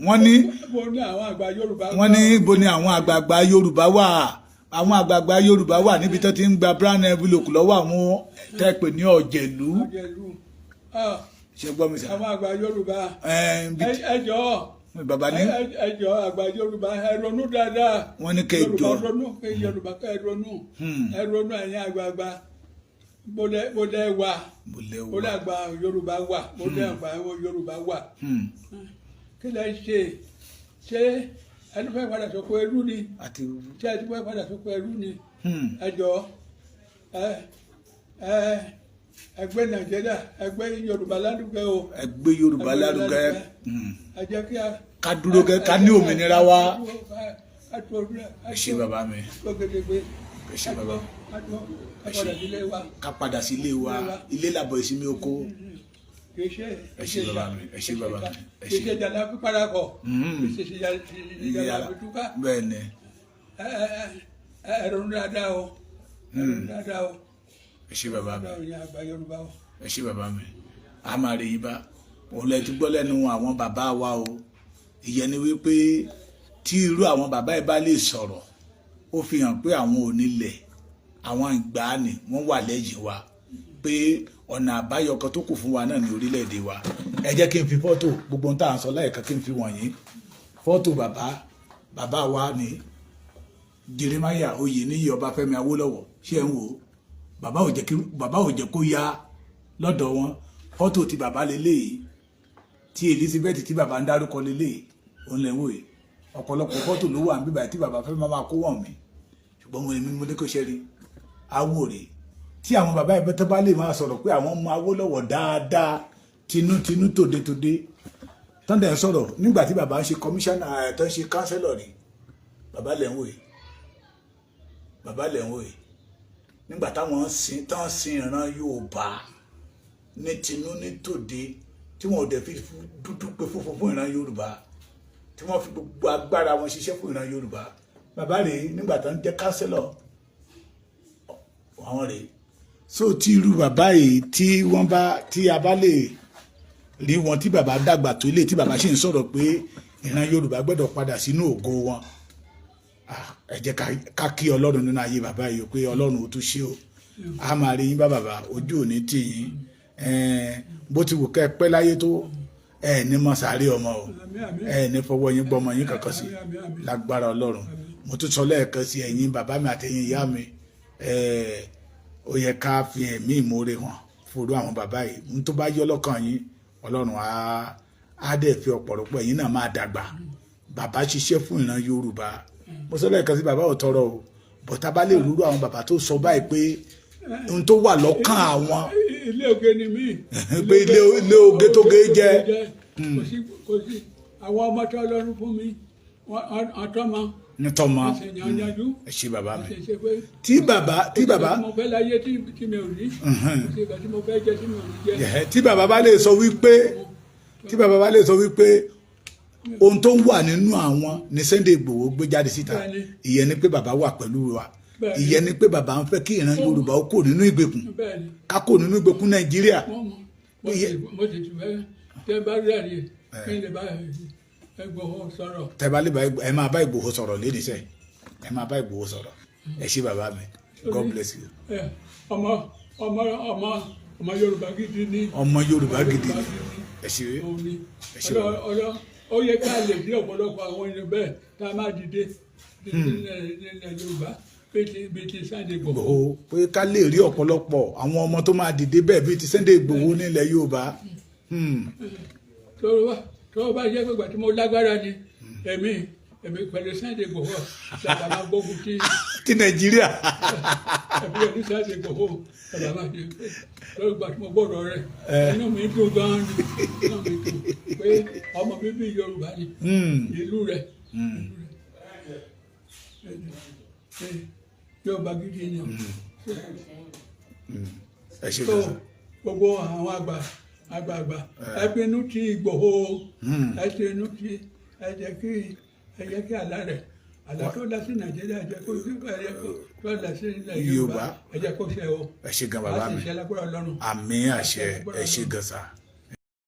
Speaker 1: Wọ́n ní
Speaker 3: Bó ní àwọn àgbà Yorùbá.
Speaker 1: Wọ́n ní ibo ni àwọn àgbààgbà Yorùbá wà? Àwọn àgbààgbà Yorùbá wà níbi tó ti ń gba brown envelope lọ́wọ́ àwọn tẹ́pẹ̀ ní ọ̀jẹ̀lú.
Speaker 3: Ọ̀jẹ̀lú.
Speaker 1: Ṣe gbọ́ mi sà?
Speaker 3: Àwọn àgbà Yorùbá, ẹ jọ̀ọ́.
Speaker 1: Bàbá ní
Speaker 3: Ẹ jọ̀ọ́, àgbà Yorùbá, ẹ ronú dáadáa.
Speaker 1: Wọ́n ní kẹ́ ẹ jọ̀ọ́.
Speaker 3: Yorùbá ronú, kẹ́ Yorùbá kẹ́ ẹ ronú. Ẹ ronú, ẹ̀yin àgbààgbà, bólẹ̀ wà.
Speaker 1: Bólẹ̀ wà.
Speaker 3: Bólẹ̀ àgbà Yorùbá wà, bólẹ̀ àgbà Yorùbá wà. Kí lẹ ṣe? Ṣé ẹni fẹ́ padà sóko ẹrú ni?
Speaker 1: Àti
Speaker 3: Ṣé ẹni fẹ́ padà sóko ẹrú ni? Ẹ jọ̀ọ́, ẹ ẹ ẹgbẹ́ Nàìjíríà, ẹgbẹ́ Yorùbá lárugẹ o.
Speaker 1: Ẹ gbé Yorùbá lárugẹ.
Speaker 3: Ẹ jẹ́ kí a
Speaker 1: Ká dúró kẹ́ ká ní òmìnira wa.
Speaker 3: Ká dúró.
Speaker 1: Ẹ ṣé, bàbá mi.
Speaker 3: Ká gedegbe.
Speaker 1: Ẹ ṣé, bàbá.
Speaker 3: Ká dúró, ká padà sílé wa.
Speaker 1: Ká padà sí ilé wa, ilé làbọ̀ ìsinmi oko.
Speaker 3: Kì í ṣe
Speaker 1: Ẹ ṣé, bàbá mi. Ẹ ṣé, bàbá mi. Ẹ
Speaker 3: Kì í
Speaker 1: ṣé.
Speaker 3: ṣe jàlá fi parapọ̀. Kì í ṣe jàlá fi túká.
Speaker 1: Bẹ́ẹ̀ ni.
Speaker 3: Ẹ ẹ ẹ ẹ ronú dáadáa o, ẹ ronú dáadáa o.
Speaker 1: Ẹ ṣé, bàbá mi.
Speaker 3: Dáadáa o, yẹn àgbà Yorùbá o.
Speaker 1: Ẹ ṣé, bàbá mi, a máa rí yín bá. Òun lẹ ti gbọ́ lẹ́nu àwọn bàbá wa o. Ìyẹn ni wípé tí irú àwọn bàbá yìí bá lè sọ̀rọ̀, ó fi hàn pé àwọn onílẹ̀, àwọn ìgbàanì, wọ́n wà lẹ́yìn wa, pé ọ̀nà àbáyọ kan tó kù fún wa náà ní orílẹ̀-èdè wa. Ẹ jẹ́ kí n fi fọ́tò gbogbo ohun tá à ń sọ láìka, kí n fi wọ̀nyí. Fọ́tò bàbá wa ní Jeremiah Oyèníyì Ọbáfẹ́mi Awólọ́wọ̀. Ṣé ẹ ń wò ó? Bàbá ò jẹ́ kí bàbá ò jẹ́ kó yá lọ́dọ̀ wọn. Fọ́tò tí bàbá lélẹ́yìí, tí Elizabeth tí bàbá ń dárúkọ lélẹ́yìí, òun lè wò yìí. Ọ̀pọ̀lọpọ̀ fọ́tò ló wà níbí báyìí tí bàbá fẹ́ máa kó wọ̀n mí, ṣùgbọ́n mo ní mo ní kó ṣe rí awòrè tí àwọn bàbá ìbẹ́ tó bá lè máa sọ̀rọ̀ pé àwọn ọmọ Awólọ́wọ̀ dáadáa, tinútinú, tòde-tòde, tọ́ndẹ̀ ń sọ̀rọ̀ nígbà tí bàbá ń ṣe kọmíṣánná ẹ̀, tó ń ṣe councillor rí. Bàbá lẹ̀ ń wò yìí, bàbá lẹ̀ ń wò yìí nígbà táwọn ń sin, tán sin ìran Yorùbá ní tinú ní tòde, tí wọn ò dẹ̀ fi dúdú pé funfun fún ìran Yorùbá, tí wọ́n fi gbogbo agbára wọn ṣiṣẹ́ fún ìran Yorùbá. Bàbá rèé nígbà tó ń jẹ́ councillor, àwọn rèé. So tí irú bàbá yìí, tí wọ́n bá, tí a bá lè rí wọn, tí bàbá dàgbà tó ilé, tí bàbá sì ń sọ̀rọ̀ pé ìran Yorùbá gbọ́dọ̀ padà sínú ògo wọn, ẹ jẹ́ ká kí Ọlọ́run nínú ayé bàbá yìí pé Ọlọ́run ò tún ṣe o. A máa rí yín bá, bàbá. Ojú ò ní tì yín. Bó ti wù kẹ́ ẹ pẹ́ láyé tó, ẹ ní mọ sàárè ọmọ o, ẹ ní fọwọ́ yín gbọ́mọ yín kankan sí lágbára Ọlọ́run. Mo tún sọ lẹ́ẹ̀kan sí, ẹ̀yin bàbá mi àtẹ̀yin ìyá mi, ó yẹ ká fi ẹ̀mí ìmoore hàn fúru àwọn bàbá yìí. N tó bá yọ lọ́kàn yín, Ọlọ́run á dẹ̀ fi ọ̀pọ̀lọpọ̀ ẹ̀yin náà máa dàgbà. Bàbá ṣiṣẹ́ fún ìran Yorùbá. Mo sọ lẹ́ẹ̀kan sí, bàbá ò tọrọ o, bọ̀tá bá lè rúrú àwọn bàbá tó sọ báyìí pé n tó wà lọ́kàn àwọn
Speaker 3: Ilé oge ni mí.
Speaker 1: Pé ilé oge tó ge jẹ́.
Speaker 3: Kò sí, kò sí àwọn ọmọ tó Ọlọ́run fún mi. Wọ́n tọ́mọ.
Speaker 1: Nítọ́mọ.
Speaker 3: Wọ́n sì yan yanjú.
Speaker 1: Ẹ ṣé, bàbá
Speaker 3: Wọ́n
Speaker 1: mi.
Speaker 3: sì ṣe pé
Speaker 1: Tí bàbá
Speaker 3: tí mo fẹ́ láyé tí mi ò rí, kò sí ìgbà tí mo fẹ́ jẹ tí mi ò rí jẹ.
Speaker 1: Ẹ̀hẹ́, tí bàbá bá lè sọ wípé ohun tó wà nínú àwọn ní Sunday Igboho gbé jáde síta, ìyẹn ni pé bàbá wà pẹ̀lú wa. Ìyẹn ni pé bàbá ń fẹ́ kí ìran Yorùbá ó kó nínú ìgbèkùn, ká kó nínú ìgbèkùn Nàìjíríà.
Speaker 3: Wọ́n mọ̀. Mo sì ti fẹ́ tẹ́ bá rí àyè kí n lè bá Ìgbòho sọ̀rọ̀.
Speaker 1: Tẹ́ bá lè bá, ẹ máa bá Ìgbòho sọ̀rọ̀ lédi sẹ́, ẹ máa bá Ìgbòho sọ̀rọ̀. Ẹ ṣé, bàbá mi. God bless you.
Speaker 3: Ẹ, ọmọ Yorùbá gidi ni.
Speaker 1: Ọmọ Yorùbá gidi ni. Ẹ ṣé.
Speaker 3: Òun ni.
Speaker 1: Ẹ ṣé,
Speaker 3: ọlọ
Speaker 1: bàbá.
Speaker 3: Ọlọ ó yẹ ká lè rí ọ̀pọ̀lọpọ̀ àwọn ènìyàn bẹ́ẹ̀ tá a máa dìde nílẹ̀ Yorùbá bíi ti Sunday Igboho.
Speaker 1: Ìgbòho, pé ká lè rí ọ̀pọ̀lọpọ̀ àwọn ọmọ tó máa dìde bẹ́ẹ̀ bíi ti Sunday Ìgbòho nílẹ̀ Yorùbá.
Speaker 3: Tó bá jẹ́ pé ìgbà tí mo lágbára ni, èmi pẹ̀lú Sunday Igboho làbà máa gbógun tí
Speaker 1: Ti Nàìjíríà.
Speaker 3: Èmi pẹ̀lú Sunday Igboho làbà máa ṣe lórí. Ìgbà tí mo gbọ́dọ̀ rẹ̀, inú mi dùn gan-an ni. Inú mi dùn pé ọmọ bíbí Yorùbá ni. Ìlú rẹ̀ Yorùbá gidi ni o.
Speaker 1: Ẹ ṣe
Speaker 3: So
Speaker 1: gan.
Speaker 3: Gbogbo àwọn àgbà àgbààgbà, ẹ pinnu ti Ìgbòho, ẹ pinnu ti ẹ jẹ́ kí àlá rẹ̀, àlá tó dá sí Nàìjíríà, ẹ jẹ́ kó tó dá sí ilẹ̀ Yorùbá,
Speaker 1: Yorùbá.
Speaker 3: ẹ jẹ́ kó ṣe o.
Speaker 1: Ẹ ṣé gan, bàbá
Speaker 3: A sì
Speaker 1: mi.
Speaker 3: ṣe lágbára Ọlọ́run.
Speaker 1: Àmín, àṣẹ. Ẹ ṣé gan sa.